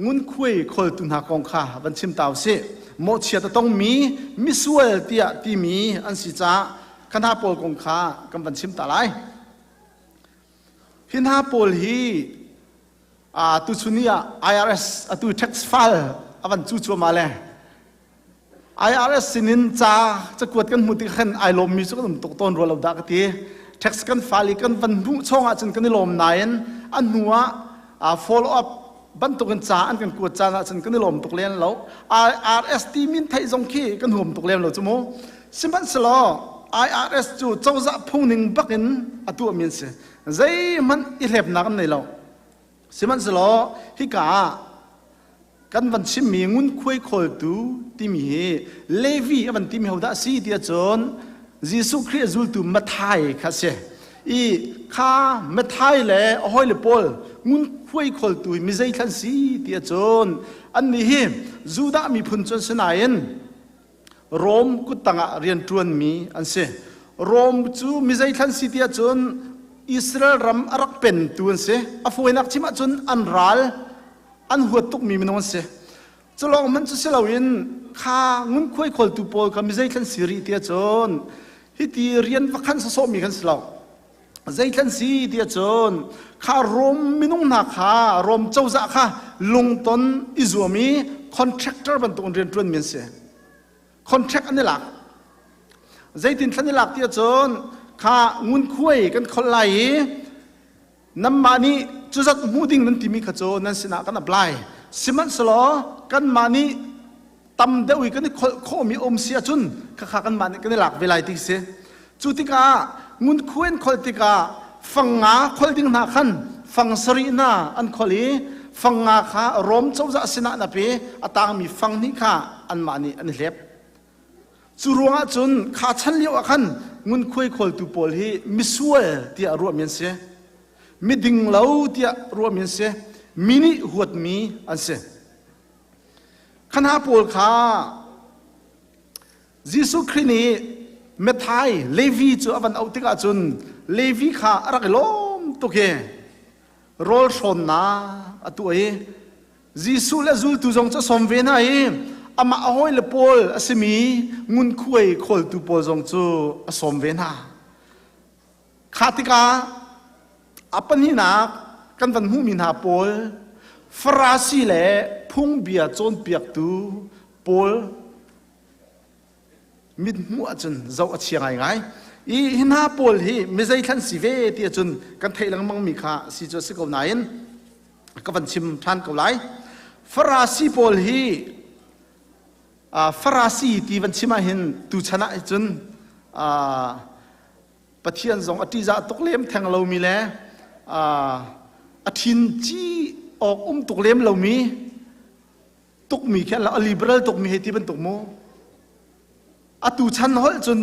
ngunkhuai khawltu hna kong kha van chim ta usih. Mawhchiat a tongmi misual tiah timi an si caah kha hna pawl kong kha kan van chim ta lai. Hi hna pawl hi tuchun ni ah IRS atu tax file a van cu cuahmah le IRS sinin ca cakuat kan hmuh tik khan ai lawmmi cu kan um tuk tawn rua lo dah ka ti. Tax kan file i kan van hmuh chawng ahcun kan i lawm nain a hnu ah follow up bantukin ca an kan kuat caan ahcun kan i lawm tuk len lo. IRS ti min theih zong khi kan huam tuk lem lo cu mu. Sihmanhsehlaw IRS cu cozah phungning bakin a tuahmi an si. Zeihmanh i hlepnak an nei lo. Sihmanhsehlaw hika ah kan van chimmi ngunkhuai khawltu timi hi Levi a van timi hodah a si ti ahcun Jesuh Khrih a zultu Matthai kha a si. I kha Matthai le a hawile pawl ngunkhuai khawltu hi mi zeithlan si ti ahcun annih hi Judah miphun cu an si nain Rom kuttang ah rianṭuanmi an si. Rom cu mi zeithlan si ti ahcun Israel ram a rak pentu an si. A fawinak chim ahcun an ral an huat tukmi minung an si. Culawng hmanh cu si loin kha ngunkhuai khawltu pawl kha mi zeithlan si rih ti ahcun hiti rian va khan sawsawhmi kan si lo. Zeithlan si ti ahcun kha Rom minung hna kha Rom cozah kha lungton i zuam i contractor bantuk in rian ṭuanmi an si. Contract an i lak. Zeitin thlan i lak ti ahcun kha ngunkhuai kan kholh lai i Nanmah nih cuzat hmuh ding nan timi kha cu nan sinah kan apply. Sihmanhsehlaw kanmah nih tam deuh i kan i kholh khawhmi um si ahcun khakha kanmah nih kan i lak ve lai ti si. Cu tikah ngunkhuai an kholh tikah fang nga kholh ding hna khan fang sarih hna an kholh i fang nga kha Rom cozah sinah an ap i a tangmi fang hnih kha anmah nih an i hlep. Cu ruangah cun kha chan lio ah khan ngunkhuai khawltu pawl hi misual tiah ruahmi an si. Miding lo tiah ruahmi an si. Mi nih huatmi an si. Kha hna pawl kha Jesuh Khrih nih Matthai Levi cu a van auh tikah cun Levi kha a rak i lawm tuk i rawl hrawnnak a tuah i Jesuh le zultu zong cu a sawm ve hna i amah a hawile pawl a simi ngunkhuai khawltu pawl zong cu a sawm ve hna. Kha tikah a pahnihnak kan van hmuhmi hna pawl Farasi le phungbia cawnpiaktu pawl mithmuh ahcun zoh a chia ngaingai. I hi hna pawl hi mizei thlan si ve ti ahcun kan theih lengmangmi kha si cu a si ko nain ka van chim ṭhan ko lai. Farasi pawl hi Farasi ti van chim ahhin tuchan ah cun Pathian zong a ṭihzah tuk lem theng lomi le a ṭhin ci
awk um tuk lem lomi tukmi khi an lo, a liberal tukmi hei ti bantuk mu. Atu chan holh cun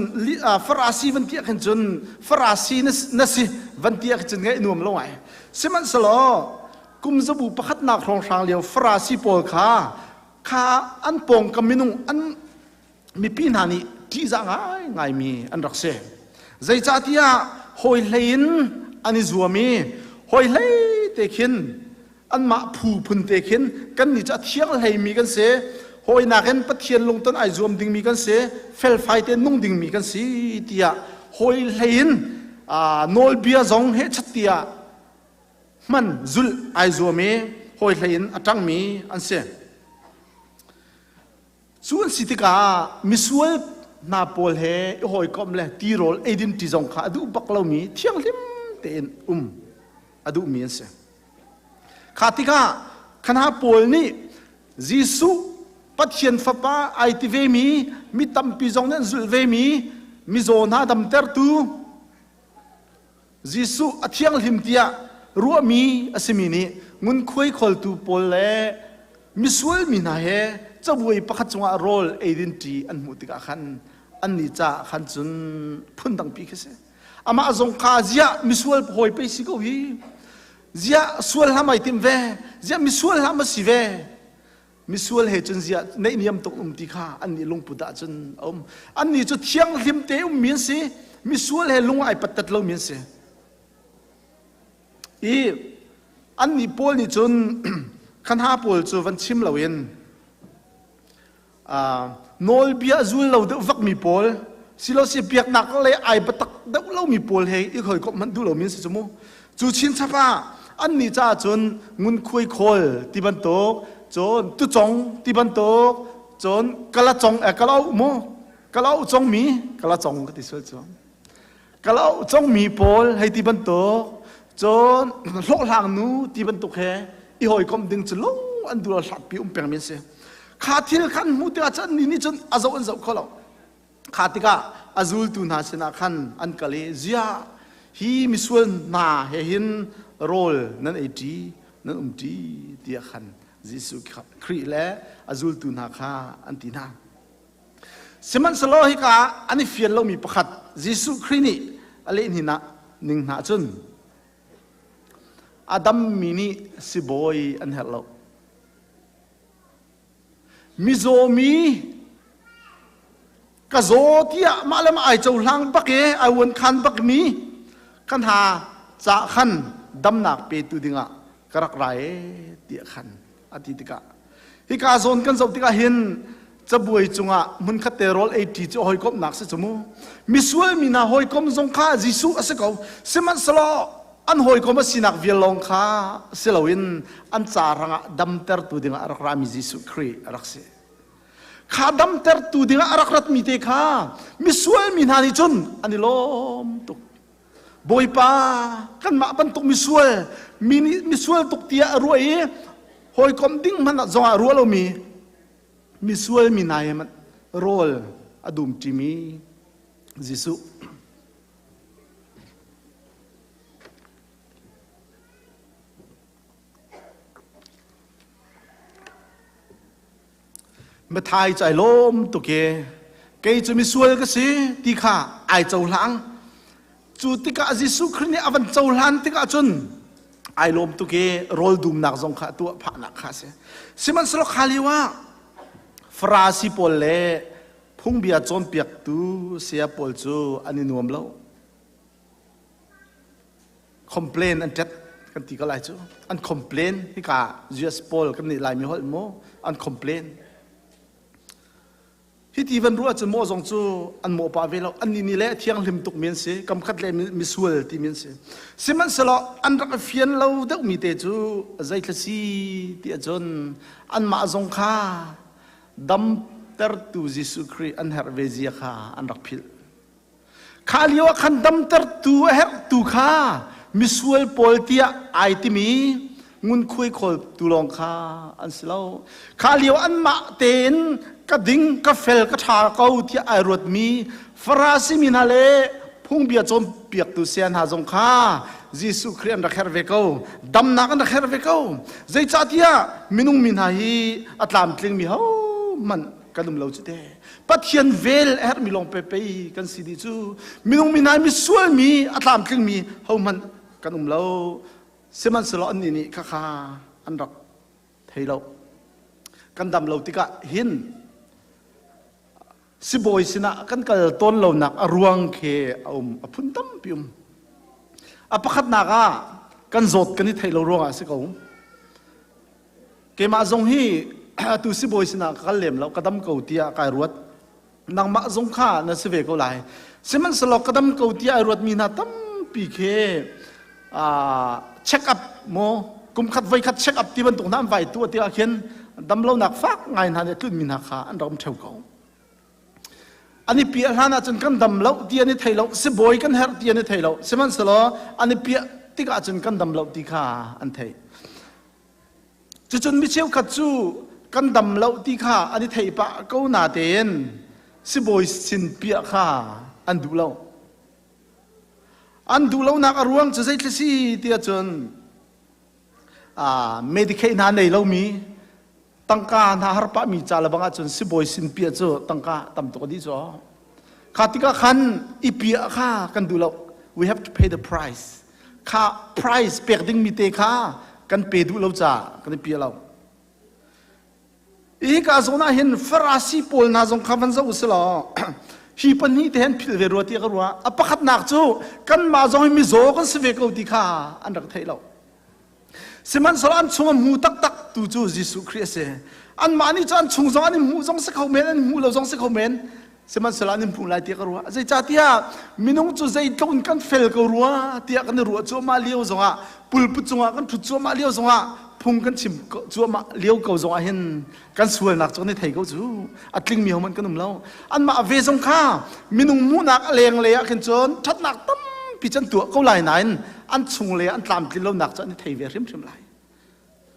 Farasi van ti ah khin cun Farasi na si van ti ah khin cun ngaih nuam lo ngai. Sihmanhsehlaw kum zabu pakhatnak hrawnghrang lio Farasi pawl kha kha an pawngkam minung an mipi hna nih ṭihzah ngaingaimi an rak si. Zeicahtiah hawi hlei in an i zuam i hawi hlei te khin anmah phu phun te khin kannih cu a thiang hleimi kan si, hawi nakin Pathian lungton ai zuam dingmi kan si, felfai te nung dingmi kan si tiah hawi hlei in nawlbia zong hehchat tiah hman zulh ai zuam i hawi hlei in a ṭangmi an si. Cu an si tikah misual hna pawl he i hawikomh le tirawl eidin ṭi zong kha a duh bak lomi thianghlim tein um a duhmi an si. Kha tikah kha pawl nih Jesuh Pathian Fapa ai ti vemi, mi tampi zong nih an zulh vemi, mizaw hna damtertu Jesuh a thianghlim tiah ruahmi a simi nih ngunkhuai kholtu pawl le misual mi hna he cabuai pakhat cungah rawl eidin ṭi an hmuh tikah khan annih caah khan cun phundangpi khi si. Amah zong kha ziah misual hawi pei si ko hi, ziah sual hlam ai tim ve, ziah misual hlam a si ve, misual he cun ziah neihniam tuk um ti kha annih lungput ah cun a um. Annih cu thianghlim te ummi an si, misual he lung ai pattat lomi an si. I annih pawl nih cun kha hna pawl cu van chim loin nawlbia zul lo deuh vakmi pawl silosi biaknak le ai biatak deuh lomi pawl he i hawikomh hmanh duh lomi an si cu mu. Cu chinchap ah annih caah cun ngunkhuai khawl ti bantuk, cun tucong ti bantuk, cun kalacong kalauk mu, kalauk congmi, kalacong ka ti sual cu, kalauk congmi pawl hei ti bantuk, cun hlawhhlang nu ti bantuk he i hawikomh ding cu lung an duh lo, hlatpi um pengmi an si. Kha thil khan hmuh tikah cun annih nih cun a zoh an zoh kho lo. Kha tikah a zultu hna sinah khan an kal i, ziah hi misual hna he hin rawl nan ei ṭi, nan um ṭi tiah khan Jesuh Khrih le a zultu hna kha an ti hna. Sihmanhsehlaw hika ah an i fian lomi pakhat Jesuh Khrih nih a leh hni ning hna cun a dammi nih sibawi an herh lo. Mizaw mi ka zaw tiah mah le mah ai cohlang bak i ai uan khan bak mi kan ha ca khan damnak petu dingah ka rak ra e tiah khan a ti tikah hika zawn kan zoh tikah hin cabuai cungah hmunkhat te rawl ei ṭi cu hawikomhnak si cu mu. Misual mi hna hawikom zong kha Jesuh a si ko, sihmanhsehlaw an hawikom a sinak vial lawng kha si loin an ca rangah damtertu dingah a rak rami Jesuh Khrih a rak si. Kha damtertu dingah a rak ratmi te kha misual mi hna nih cun an i lawm tuk. Bawipa, kanmah bantuk misual, mi nih misual tuk tiah a ruah i hawikom ding hmanh ah zongah ruah lomi misual mi hna he rawl a dumṭimi Jesuh. Mathai cu ai lawm tuk i kei cu misual ka si ti kha ai cohlang. Cu tikah Jesuh Khrih nih a van cohlan tikah cun ai lawm tuk i rawl dumnak zong kha tuah phahnak kha a si. Sihmanhsehlaw kha lio ah Farasi pawl le phungbia cawnpiaktu saya pawl cu an i nuam lo. Complain an ṭet kan ti ko lai cu. An complain hika US pawl kan nih Laimi holh mu an complain. Hi ti van ruah cun maw zong cu an mawh pah ve lo. Annih nih le thianghlim tuk mi an si, kamkhat le misual ti mi an si. Sihmanhsehlaw an rak i fian lo deuhmi te cu zeithla si ti ahcun anmah zong kha damtertu Jesuh Khrih an herh ve zia kha an rak philh. Kha lio ah khan damtertu a herhtu kha misual pawl tiah ai timi ngunkhuai khawltu lawng kha an si lo. Kha lio anmah tein ka ding, ka fel, ka ṭha ko tiah ai ruatmi Farasi mi hna le phungbia cawnpiaktu saya hna zong kha Jesuh Khrih an rak herh ve ko. Damnak an rak herh ve ko. Zeicahtiah minung mi hna hi a tlamtlingmi hohmanh kan um lo cu te. Pathian vel a herhmi lawng pei kan si dih cu. Minung mi hna misual mi a tlamtlingmi hohmanh kan um lo. Sihmanhsehlaw annih nih khakha an rak thei lo. Kan dam lo tikah hin sibawi sinah kan kal tawn lonak a ruang khi a um a phun tampi um. A pakhatnak ah kan zawt kan i theih lo ruangah a si ko. Keimah zong hi atu sibawi sinah ka kal lem lo, ka dam ko tiah kai ruat. Nangmah zong kha na si ve ko lai. Sihmanhsehlaw ka dam ko tiah ai ruatmi hna tampi khi check up maw kum khat voi khat check up ti bantuk hna an vai tu tiah khin damlonak fak ngai hna nih tlunmi hna kha an rak um theo ko. An i piah hlan ahcun kan dam lo ti an i thei lo, sibawi kan herh ti an i thei lo. Sihmanhsehlaw an i piah tikah cun kan dam lo ti kha an thei. Cucun mi cheukhat cu kan dam lo ti kha an i thei pah ko natein sibawi sin piah kha an duh lo. An duh lonak a ruang cu zeithil si tiah cun Medicaid hna nei lomi tangka hna har pahmi ca le bang ahcun sibawi sin piah cu tangka tam tuk a dih cu. Kha tikah khan i piah kha kan duh lo. We have to pay the price. Kha price pek dingmi te kha kan pe duh lo caah kan i piah lo. Hi ka zawn ah hin Farasi pawl hna zong kha van zoh usih law hi pahnih te hin philh ve rua ti ka ruah. A pakhatnak cu kanmah zong hi mizaw kan si ve ko ti kha an rak theih lo. Sihmanhsehlaw an chung a hmu taktak tu cu Jesuh Khrih a si. Anmah nih cu an chung zong an i hmuh zong si kho men, an hmuh lo zong si kho men. Sihmanhsehlaw an i hmuh lai tiah ka ruah. Zeicahtiah minung cu zeitluk in kan fel ko rua tiah kan i ruah cuahmah lio zongah pulput cungah kan ṭhut cuahmah lio zongah phung kan chim cuahmah lio ko zongah hin kan sualnak cu kan i thei ko cu. A tlingmi hohmanh kan um lo. Anmah ve zong kha minung hmuhnak a lenglei ah khin cun ṭhatnak tampi cu an tuah ko lai nain an chunglei an tlamtlin lonak cu an i thei ve hrimhrim lai.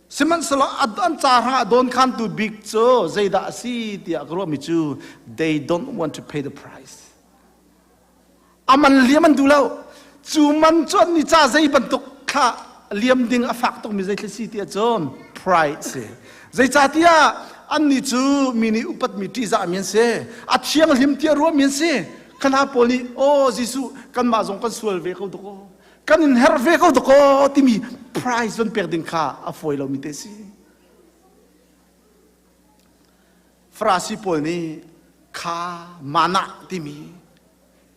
Sihmanhsehlaw an ca hrangah dawnkhantu bik cu zeidah a si tiah ka ruahmi cu they don't want to pay the price. A man liam an duh lo. Cu man cu an ni ca zei bantuk thla liam ding a fak tukmi zeithil si tiah cun pride si. Zeicahtiah annih cu mi nih upatmi ṭihzahmi an si. A thianghlim tiah ruahmi an si. Khana pawl nih, "Aw Jesuh, kanmah zong kan sual ve ko dakaw. Kan in herh ve ko dakaw" timi price van pek ding kha a fawi lomi te si. Farasi pawl nih kha mana timi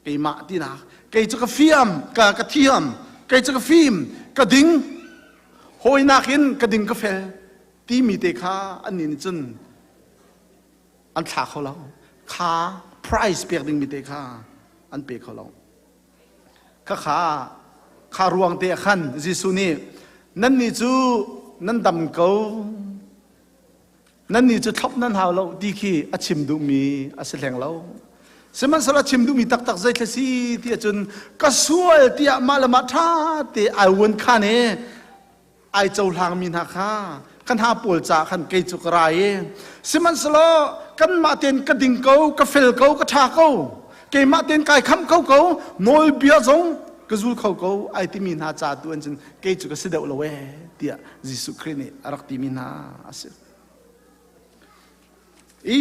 keimah tinak kei cu ka fiam ka ka thiam kei cu ka fim ka ding hawinak in ka ding ka fel timi te kha annih nih cun an thla kho lo kha price pek dingmi te kha an pe kho lo Khakha kha ruang te ah khan Jesuh nih nannih cu nan dam ko nannih cu thlop nan hau lo ti khi a chim duhmi a si hleng lo. Sihmanhsehlaw a chim duhmi taktak zeithla si ti ahcun ka sual tiah mah le mah ṭha te ai uan khan i ai cohlangmi hna kha kan ha pawl caah khan kei cu ka ra i sihmanhsehlaw kanmah tein ka ding ko ka fel ko ka ṭha ko keimah tein kai khamh kho ko nawlbia zong ka zul kho ko ai timi hna ca tu an cun kei cu ka si deuh lo ee tiah Jesuh Khrih nih a rak timi hna a si. I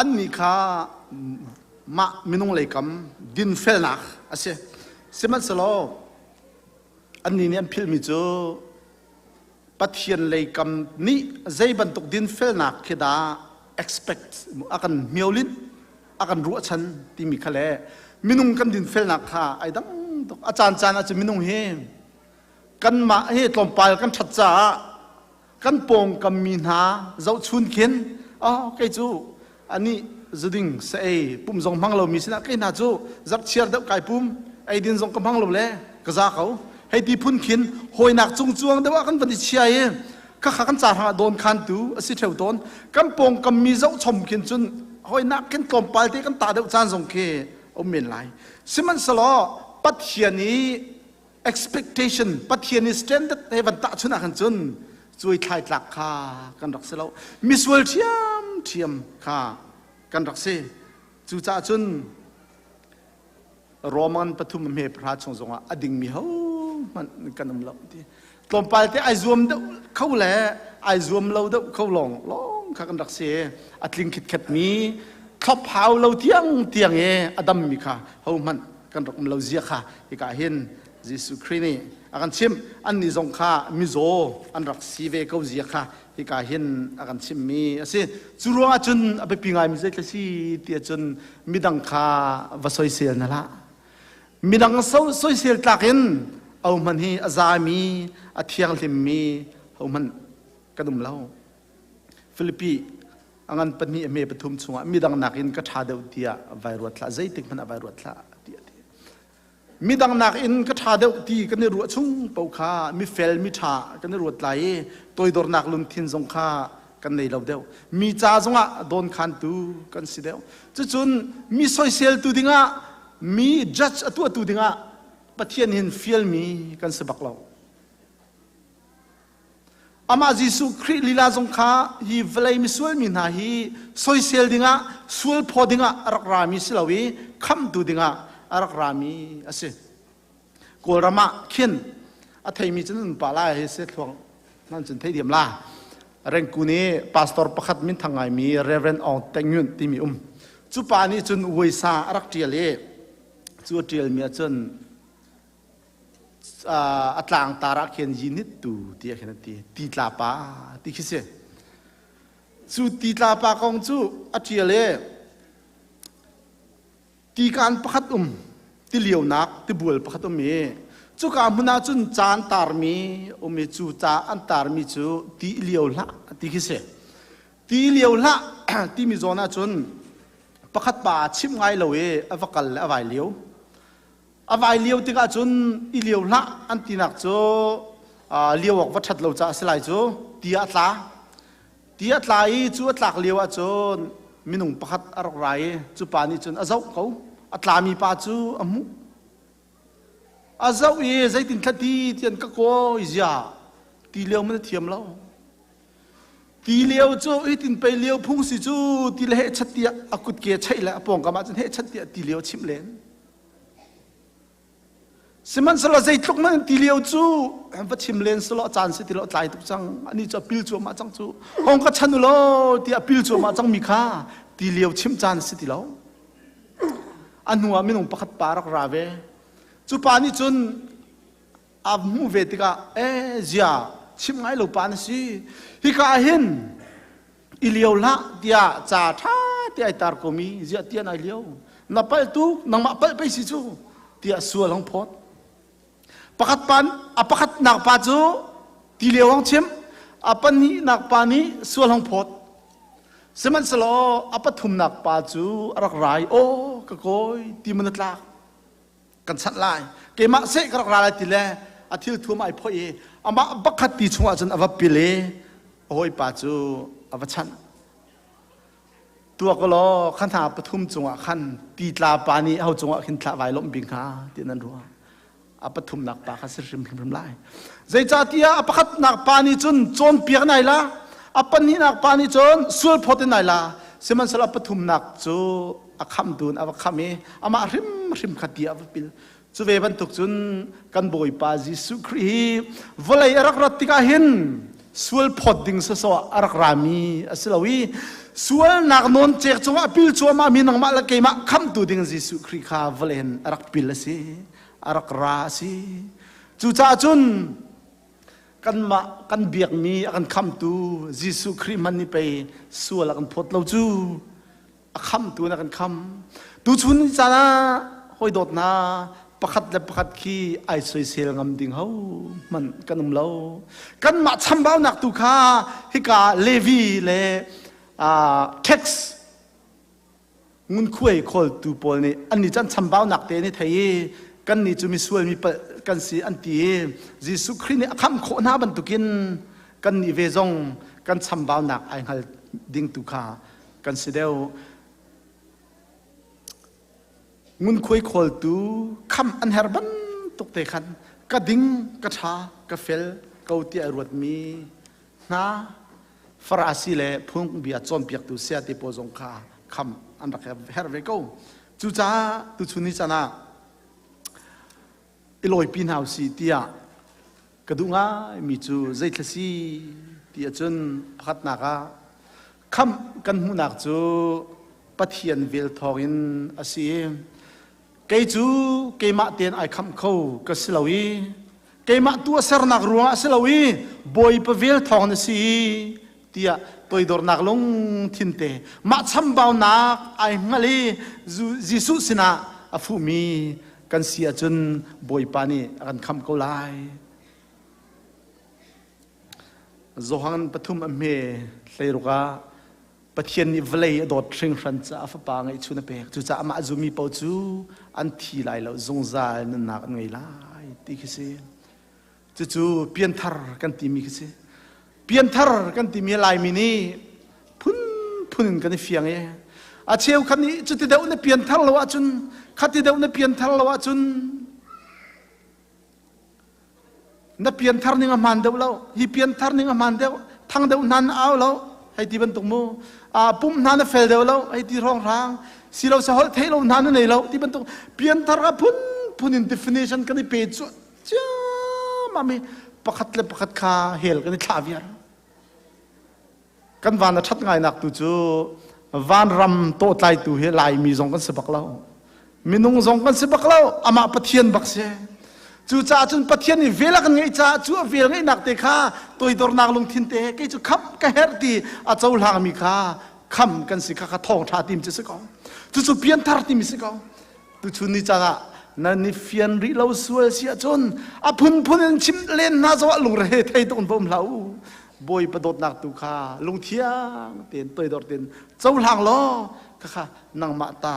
annih kha mah minung lei kam dinfelnak a si. Sihmanhsehlaw annih nih an philhmi cu Pathian lei kam nih zei bantuk dinfelnak khi dah expect a kan hmiolinh a kan ruahchan timi kha le minung kan dinfelnak kha ai dang tuk a caan caan ah cun minung hi kanmah hi tlawmpal kan ṭhat caah kan pawngkam mi hna zohchun khin oh kei cu anih zuding sa ei pum zong hmang lomi sinah kei hna cu zarhchiar deuh kai pum eidin zong ka hmang lo le ka za ko hei ti phun khin hawinak cung cuang deuh ah kan van i chia i khakha kan ca hrangah dawn khan tu a si ṭheu tawn kan pawngkam mi zohchom khin cun hawinak khin tlawmpal te kan ta deuh caan zong khi um men lai sihmanhsehlaw Pathian i expectation Pathian i standard he van tahchun ah khan cun cuai thlai tlak kha kan rak si lo misual ṭhiam ṭhiam kha kan rak si cucaah cun. Roman pathum hme pahra chung zongah a dingmi hohmanh kan um lo ti. Tlawmpal te ai zuam deuh kho le ai zuam lo deuh kho lawng lawng kha kan rak si. A tling khitkhet mi thlop hau lo tiang tiang i a dam mi kha hohmanh kan rak um lo zia kha hika hin Jesuh Khrih nih a kan chimh. Annih zong kha mizaw an rak si ve ko zia kha hika hin a kan chimhmi a si. Cu ruangah cun a biapi ngaimi zeithil si ti ahcun midang kha va soisel na hlah. Midang soisel tlak in hohmanh hi a zami, a thianghlimmi hohmanh kan um lo. Filipi a ngan pahnih a hme pathum chungah midang nakin ka ṭha deuh tiah vai ruat hlah, zeitik hmanh ah vai ruat hlah ti a ti. Midang nakin ka ṭha deuh ti kan i ruah chung paoh kha mifel miṭha kan i ruat lai i toidornak lungthin zong kha kan nei lo deuh. Mi ca zongah dawnkhantu kan si deuh. Cucun mi soiseltu dingah, mi judge a tuahtu dingah Pathian hin fialmi kan si bak lo. Amah Jesuh Khrih lila zong kha hi vawlei misual mi hna hi soisel dingah, sual phaw dingah a rak rami si lo i khamhtu dingah a rak rami a si. Kawlram ah khin a theimi cu nan pa lai hi se thluang nan cun thei diam la. Rengkun i pastor pakhat minthang ngaimi Reverend Aung Teng Nyunt timi um. Cu pa nih cun uaisa a rak ṭial i cu a ṭialmi ahcun a tlangtar ah khin yinit tu ti ah khin a ti ti tla pa ti khi si cu ti tla pa kong cu a ṭial i tikaan pakhat um ti lionak tibual pakhat um i cuka hmun ah cun ca an tarmi um i cu ca an tarmi cu ti lio hlah ti khi si ti lio hlah timi zawn ah cun pakhat pa chimh ngai lo i a va kal le a vai lio A vai lio tikah cun i lio hlah an tinak cu lio awk va ṭhat lo caah a si lai cu ti ah a tla. Ti a tla i cu a tlak lio ahcun minung pakhat a rak ra i cu pa nih cun a zoh ko. A tlami pa cu a hmuh. A zoh i zeitin thla ti ti an ka kawi zia ti lio man a thiam lo. Ti lio cu hitin pei lio phung si cu ti le heh chat tiah a kutke cheih le a pawngkam ah cun heh chat tiah ti lio a chimh len. Sihmanhsehlaw zeitluk man ti lio cu va chim len selaw caan si ti lo tlai tuk cang ani cu a pil cuahmah cang cu hong ka chan u law ti a pil cuahmah cang mi kha ti lio chim caan si ti lo a hnu ah minung pakhat pa rak ra ve cu pa nih cun a hmuh ve tikah e zia chim ngai lo pa na si hika ah hin i lio hlah tiah ca ṭha te ai tar komi ziah tiah nai lio na palh tuk nangmah palh pei si cu tiah sual hong phawt pakhat pan a pakhat nak pa cu ti lio hong chim a pahnihnak pa nih sual hong phawt sihmanhsehlaw a pathumnak pa cu a rak rai aw ka kawi ti man a tlak kan chanh lai keimah seh ka rak ra lai ti le a thil thuam ai phoih i amah bakhat ti chungah cun a va pil i a hawipa cu a va chanh tuak law kha hna pathum cungah khan ti tla pa nih ho cungah khin thla vai lawmh bing hnga ti nan ruah a pathumnak pa kha si hrim hrim lai zeicahtiah a pakhatnak pa nih cun cawnpiak nai la a pahnihnak pa nih cun sual phawt in nai la sihmanhsehlaw a pathumnak cu a khamtu in a va kham i amah hrimhrim kha ti a va pil cu ve bantuk cun kan bawipa Jesuh Khrih hi vawlei a rak rat tikah hin sual phawt ding sawsawh a rak rami a si lo i sualnak nawn cek cungah a pil cuahmah mi nangmah le keimah khamtu ding Jesuh Khrih kha vawlei hin a rak pil a si a rak ra a si cucaah cun kanmah kan biakmi a kan khamtu Jesuh Khrih hman nih pei sual a kan phawt lo cu a khamtu na kan kham tuchun caan ah hawi dawt hna pakhat le pakhat khi ai soisel ngam ding ho hmanh kan um lo kanmah chambaunak tu kha hika Levi le tax ngunkhuai khawltu pawl nih an nih chan chambaunak te nih thei i kan nih cu misual mi palh kan si an ti i Jesuh Khrih nih a khamh khawh hna bantukin kan nih ve zong kan chambaunak ai hngal ding tu kha kan si deuh. Ngunkhuai khawltu kham an her bantuk te khan ka ding, ka ṭha, ka fel ko ti ai ruatmi hna Farasi le phungbia cawnpiaktu saya te pawl zong kha kham an rak her ve ko. Cucaah tuchun ni caan ah. i lawipi hna usih tiah ka duh ngaimi cu zeithla si ti ahcun pakhatnak ah khamh kan hmuhnak cu Pathian vel thawngin a si i kei cu keimah tein ai khamh kho ka si lo i keimah tuahsernak ruangah a si lo i Bawipa vel thawngin a si tiah toidornak lungthin te mah chambaunak ai hngal i Jesuh sinah a fuhmi kan si ahcun Bawipa nih a kan khamh ko lai. Johan pathum a hme hleiruk ah Pathian nih vawlei a dawt hringhran caah a fapa ngeihchun a pek. Cucaah amah zummi paoh cu an thi lai lo, zungzal nunnak an ngei lai ti khi si. Cucu pianthar kan timi khi si. Pianthar kan timi Laimi nih phunphun in kan i fiang i a cheu khat nih cuti deuh na pianthar lo ahcun khati deuh na pianthar lo ahcun na pianthar ning a hmaan deuh lo hi pianthar ning a hmaan deuh thang deuh hna na au lo hei ti bantuk mu a pum hna na fel deuh lo hei ti rong rang si lo sa holh thei lo hna na nei lo ti bantuk pianthar a phun phun in definition kan i pe cu ciammam i pakhat le pakhat kha hel kan i thlah viar Kan van a ṭhat ngainak tu cu vanram tawhtlaitu hi Laimi zong kan si bak lo. Minung zong kan si bak lo. Amah Pathian bak si. Cucaah cun Pathian nih vel a kan ngeih caah cu a vel ngeihnak te kha toidornak lungthin te he kei cu khamh ka herh ti a cohlangmi kha kham kan si kha kha thawngṭha tim cu si ko. Cucu pianthar timi si ko. Tuchun ni caan ah nan i fian rih lo sual si ahcun a phunphun in chim len hna zong ah lungre thei tuk in va um hlah u. Bawipa dawtnak tu kha lungthiang tein toidor tein cohlang law khakha nangmah ta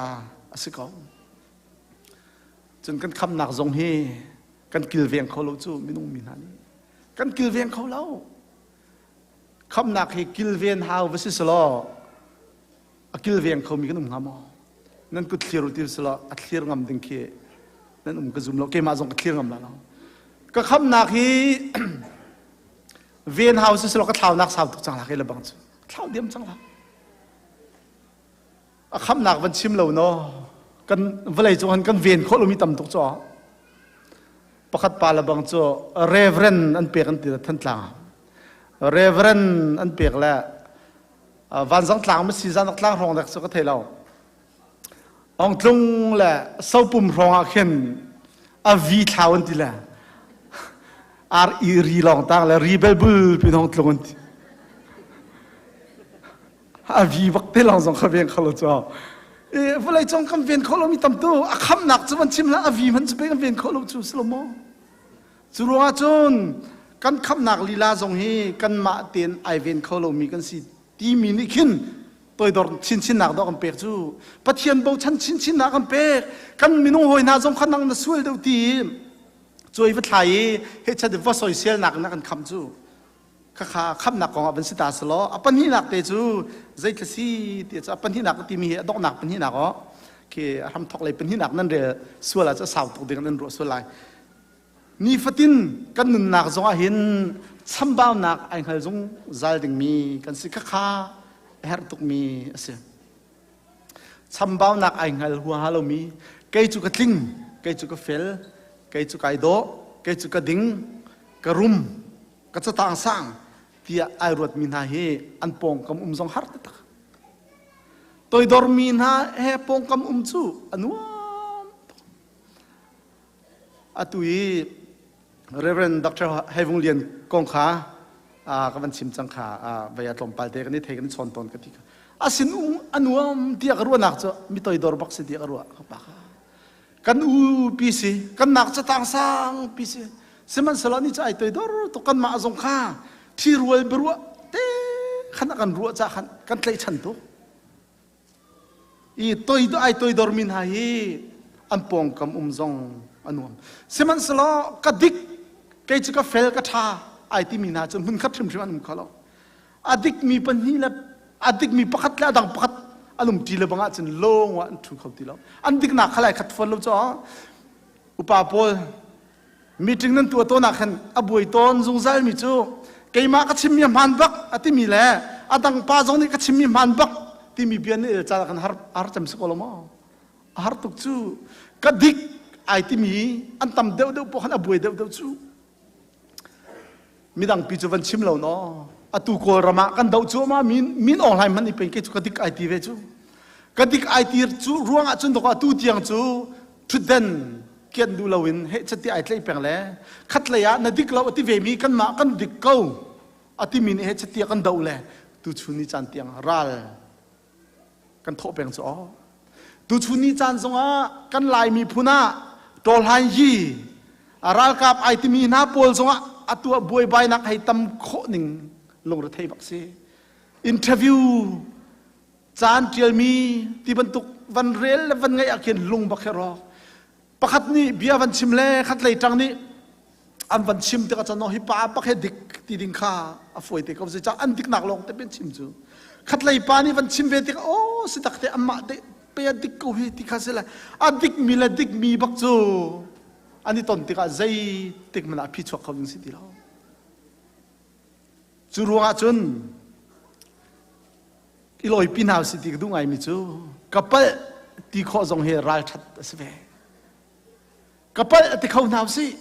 a si ko. Cun kan khamnak zong hi kan kilveng kho lo cu minung mi hna nih kan kilveng kho lo. Khamnak hi kilven hau va si selaw a kilveng khomi kan um hnga maw? Nan kut thlir u ti selaw a thlir ngam ding khi nan um ka zum lo. Keimah zong ka thlir ngam la lo. Ka khamnak hi Ven hau si selaw ka thlaunak sau tuk cang la ke le bang cu. Thlau diam cang la. A khamnak van chim lo no. Kan vawlei cung han kan ven khawh lomi tam tuk cu. Pakhat pa le bang cu reverend an pek an ti Thantlang. Reverend an pek le vanzang tlang ma si zan tlang hrawng dek cu ka thei lo. Ong tlung le sopum hrawng ah khin a vi thlau an ti le ar i ri lawng tang le ri belbul pin hong tlung an ti. A vi bak te lawng zong kha veng kho lo cu. E vawlei cung kan ven kho lomi tam tu a khamnak cu van chim hlah a vi hmanh cu pe kan ven kho lo cu si lo maw? Cu ruangah cun kan khamnak lila zong hi kanmah tein ai ven kho lomi kan si timi nih khin toidor chinchinnak dawh kan pek cu Pathian bochan chinchinnak kan pek kan minung hawi hna zong kha nang na sual deuh ti cuai va thlai i he chat va soiselnak na kan kham cu khakha khamnak kong ah van si ta selaw a pahnihnak te cu zeithla si ti cu a pahnihnak timi hi a donghnak pahnihnak aw khi a hram thok lei pahnihnak nan rel sual ah cu sau tuk ding nan ruah sual lai Nifatin kan nunnak zong ah hin chambaunak ai hngal zungzal dingmi kan si khakha a herh tukmi a si. Chambaunak ai hngal huaha lomi kei cu ka tling, kei cu ka fel, kei cu kai dawh, kei cu ka ding, ka rum, ka catang sang tiah ai ruatmi hna hi an pawngkam um zong har taktak. Toidormi hna he pawngkam um cu a nuam tuk. Atu i Reverend Dr. Hei Vung Lian kong kha ka van chim cang kha vei a tlawmpal te kan i thei kan i chawn tawn ka ti kha. A sin um a nuam tiah ka ruahnak cu mi toidor bak si tiah ka ruah ka pa kha. Kan u pi si, kan nak catang sang pi si. Sihmanhsehlaw ni cu ai toidor tuk kan mah zong kha thi rual biaruah te khan a kan ruah ca khan kan tlaihchan tuk. I toi ai toidormi hna hi an pawngkam um zong a nuam. Sihmanhsehlaw ka dik kei cu ka fel ka ṭha ai timi hna cu hmunkhat hrimhrim an um kho lo. A dikmi pahnih le a dikmi pakhat le a dang pakhat an um ṭi le bang ahcun lawng ah an ṭhu kho ti lo. An diknak kha lai khat fawn lo caw. Upa pawl meeting nan tuah tawn ah khan a buai tawn zungzalmi cu keimah ka chimmi a hmaan bak a timi le a dang pa zong nih ka chimmi hmaan bak timi bia nih caan ah khan har har cem si ko lo maw a har tuk cu ka dik Ai timi an tam deuh deuh poh khan a buai deuh deuh cu. Midang pi cu van chim lo no. Atu Kawlram ah kan doh cuahmah min min Aung Hlaing hmanh i pen ke cu ka dik ai ti ve cu. Ka dik ai ti cu ruang ah cun dok atu tiang cu thutden kian duh loin heh chati ai tlaih peng le khat lei ah na dik lo ati ve mi kan mah kan dik ko ati mi nih heh chati kan doh le tu chun ni caan tiang ral kan thawh peng cu aw tuchun ni caan zongah kan Lai miphun ah tawlhan yi ralkap ai timi hna pawl zongah atu ah buaibainak hei tam khawh ning lungrethei bak si. Interview caan tialmi ti bantuk van rel le van ngaih ah khin lung bak he rawk. Pakhat nih bia van chim le khat lei ṭang nih an van chim tikah cun hi pa bak he dik ti ding kha a fawi te ko. Zeicah an diknak lawng te pen chim cu. Khat lei pa nih van chim ve tikah aw si tak te amah te pe a dik ko hi ti kha si le a dik mi le dik mi bak cu an i ton tikah zei tik hmanh ah phi chuak kho ding si ti lo. Cu ruangah cun i lawipi hna si ti ka duh ngaimi cu ka palh ti khawh zong hi ralṭhat a si ve. Ka palh ti kho hna usih.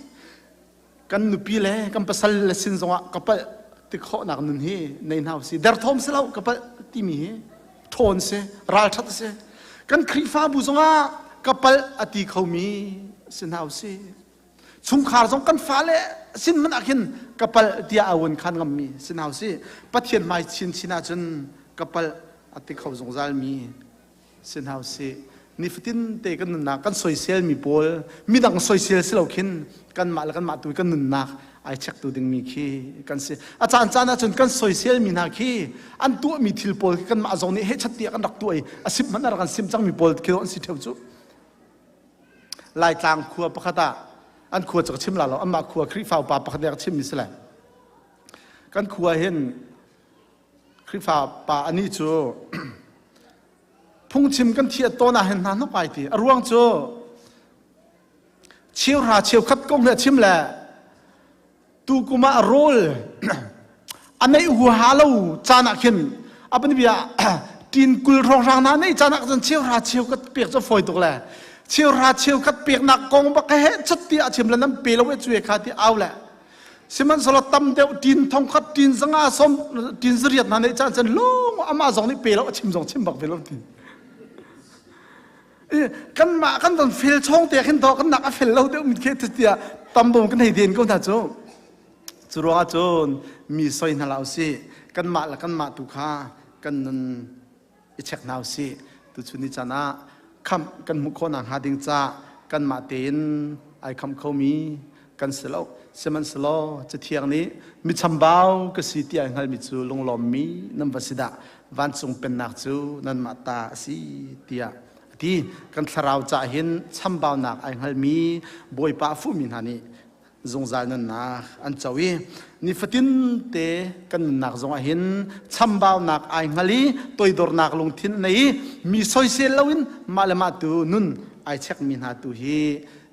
Kan nupi le kan pasal le sin zongah ka palh ti khawhnak nun hi nei hna usih. Derthawm si lo ka palh timi hi ṭhawn si, ralṭhat a si. Kan Khrihfabu zongah ka palh a ti khomi si hna usih. Chungkhar zong kan fale sin hmanh ah khin ka palh tiah a won khan ngammi si hna usih. Pathian hmai chinchin ahcun ka palh a ti kho zungzalmi si hna usih. Nifatin te kan nunnak kan soiselmi pawl midang soisel si lo khin kanmah le kanmah tu kan nunnak ai chektu dingmi khi kan si. A caan caan ahcun kan soiselmi hna khi an tuahmi thil pawl khi kanmah zong nih hechat tiah kan rak tuah i a sim hmanh a rak kan sim cangmi pawl khi an si theo cu. Laitlang khua pakhat ah an khua cu ka chim la lo, anmah khua Khrihfa upa pakhat nih a ka chimmi si lai. Kan khua hin Khrihfa pa anih cu phungchim kan thiat tawn ah hin hna hnok ai ti. A ruang cu cheuhra cheukhat kong hi a chim le tu kum ah rawl a neih huaha lo caan ah khin a bia tin kul hrawnghrang hna neih caan ah cun cheuhra cheukhat pek cu fawi tuk le cheuhra cheukhat peknak kong bak he chat ti a chim le nan pe lo e cu kha ti au le sihmanhsehlaw tam deuh tin thongkhat tin zanga som tin zariat hna neih caan cun lung amah zong nih pe lo a chim zong chim bak ve lo ti. Kanmah kan van fel chawng te khin to kan nak a fel lo deuh mi khi tiah tambom kan hei den ko hna cu. Cu ruangah cun mi soi hna la usih, kanmah le kanmah tu kha kan nun i check hna usih. Tuchun ni caan ah khamh kan hmuh khawh nakhnga ding ca kanmah tein ai khamh khomi kan si lo. Sihmanhsehlaw Cathiang nih mi chambau ka si tiah ai hngalmi cu lunglawmmi nan va si dah, vancung pennak cu nanmah ta a si tiah a ti. Kan thlarau cah hin chambaunak ai hngalmi Bawipa a fuhmi hna nih zungzal nunnak an co i nifatin te kan nunnak zongah hin chambaunak ai hngal i toidornak lungthin nei i mi soisel loin mah le mah tu nun ai chekmi hna tu hi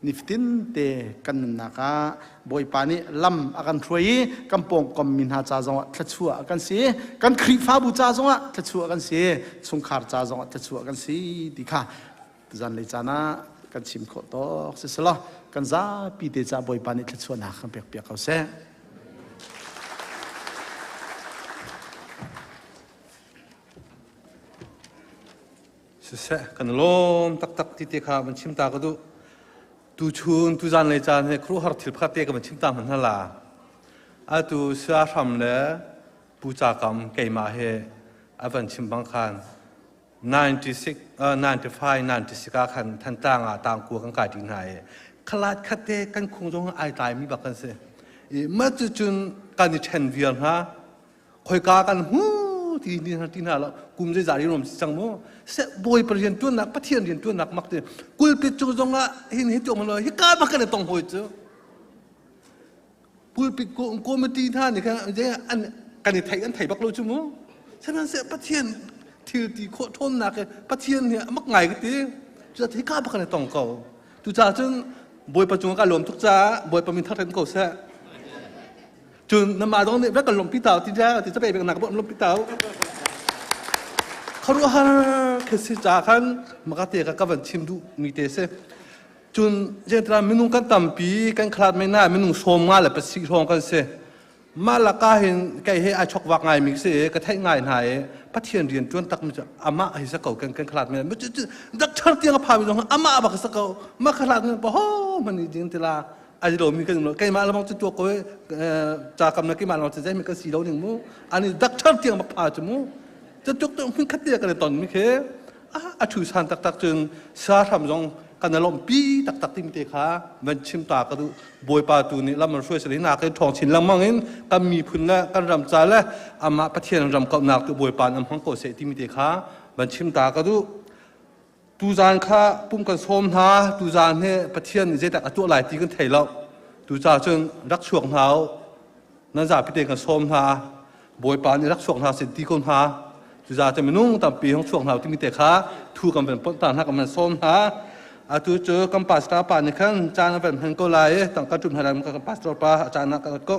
nifatin te kan nunnak ah Bawipa nih lam a kan hruai i kan pawngkam mi hna ca zongah thluachuah kan si, kan Khrihfabu ca zongah thluachuah kan si, chungkhar ca zongah thluachuah kan si ti kha zanlei caan ah kan chim khawh tawk si selaw kan zapi te ca Bawipa nih thluachuahnak kan pek piak ko seh.
Siseh, kan lawm taktak ti te kha van chim ta ka duh. Tuchun tuzan lei caan he khuaruahhar thil pakhat te ka van chim ta hmanh hna la. Atu Saya Hram le Pu Ca Kam keimah he a van chim bang khan 96 95 96 ah khan Thantlang ah tangkua kan kai ṭi hna i khalat khat te kan khung zong ai tlai mi bak kan si. I mah cucun kan i ṭhen viar hna. Khoika kan hmu ti ni hna ti hna lo kum zeizah ri rom cang mu se bawi pa rian tuannak Pathian rian tuannak mak ti kulpit cung zong ah hin hi tuang lo hi ka bak kan i tong hoi cu pulpit committee hna nih khan an kan i thei an thei bak lo cu mu. Sihmanhsehlaw Pathian thil ti khawh ṭhawnnak he Pathian nih a mak ngai ka ti. Cucaah hi ka bak kan i tong ko. Cucaah cun Bawipa cungah ka lawm tuk caah Bawipa min thangṭhat ko seh. Cun namah zong nih kan lawmpi tau ti ti cape bek nak lawmpi tau. Khuaruahhar khi si ca khan maka te ka ka van chim duh mi te si. Cun zeitala minung kan tampi kan khlat mei na minung sawm nga le pasih hrawng kan si. Mah laka hin kei he ai chok vak ngai mi si ka theih ngai hna i Pathian rian tuan tak mi cu amah hi sa ko kan kan khlat mi doctor tiang a pha mi zong amah bak sa ko ma khlat mi pa ho man ni ding tila ai lo mi kan lo keimah lamang cu tuak ko ca kam na keimah lamang cu zei mi kan si lo ning mu ani doctor tiang bak pha cu mu cu tuk tuk hmun khat te kan ton mi khi a thu san taktak cun sa hram zong kan lawm pi taktak timi te kha van chim ta ka duh. Bawipa tu nih lam an hruai sal na kan ṭhawng chin lengmang in kan miphun le kan ram ca le amah Pathian ram kauhnak tu Bawipa an hmang ko seh timi te kha van chim ta ka duh. Tuzaan kha pum kan sawm hna. Tuzaan hi Pathian nih zeitak a tuah lai ti kan thei lo. Tuca cun rak chuak hna u, nan zapi te kan sawm hna. Bawipa nih rak chuak hna sin ti ko hna. Cuza cu minung tampi hong chuak hna timi te kha thu kan van ponh ta hna, kan van sawm hna. Atu cu kan pastor pa nih khan caan a van hman ko lai i tangka ṭum hna lai kan pastor pa a caan ah kan ko.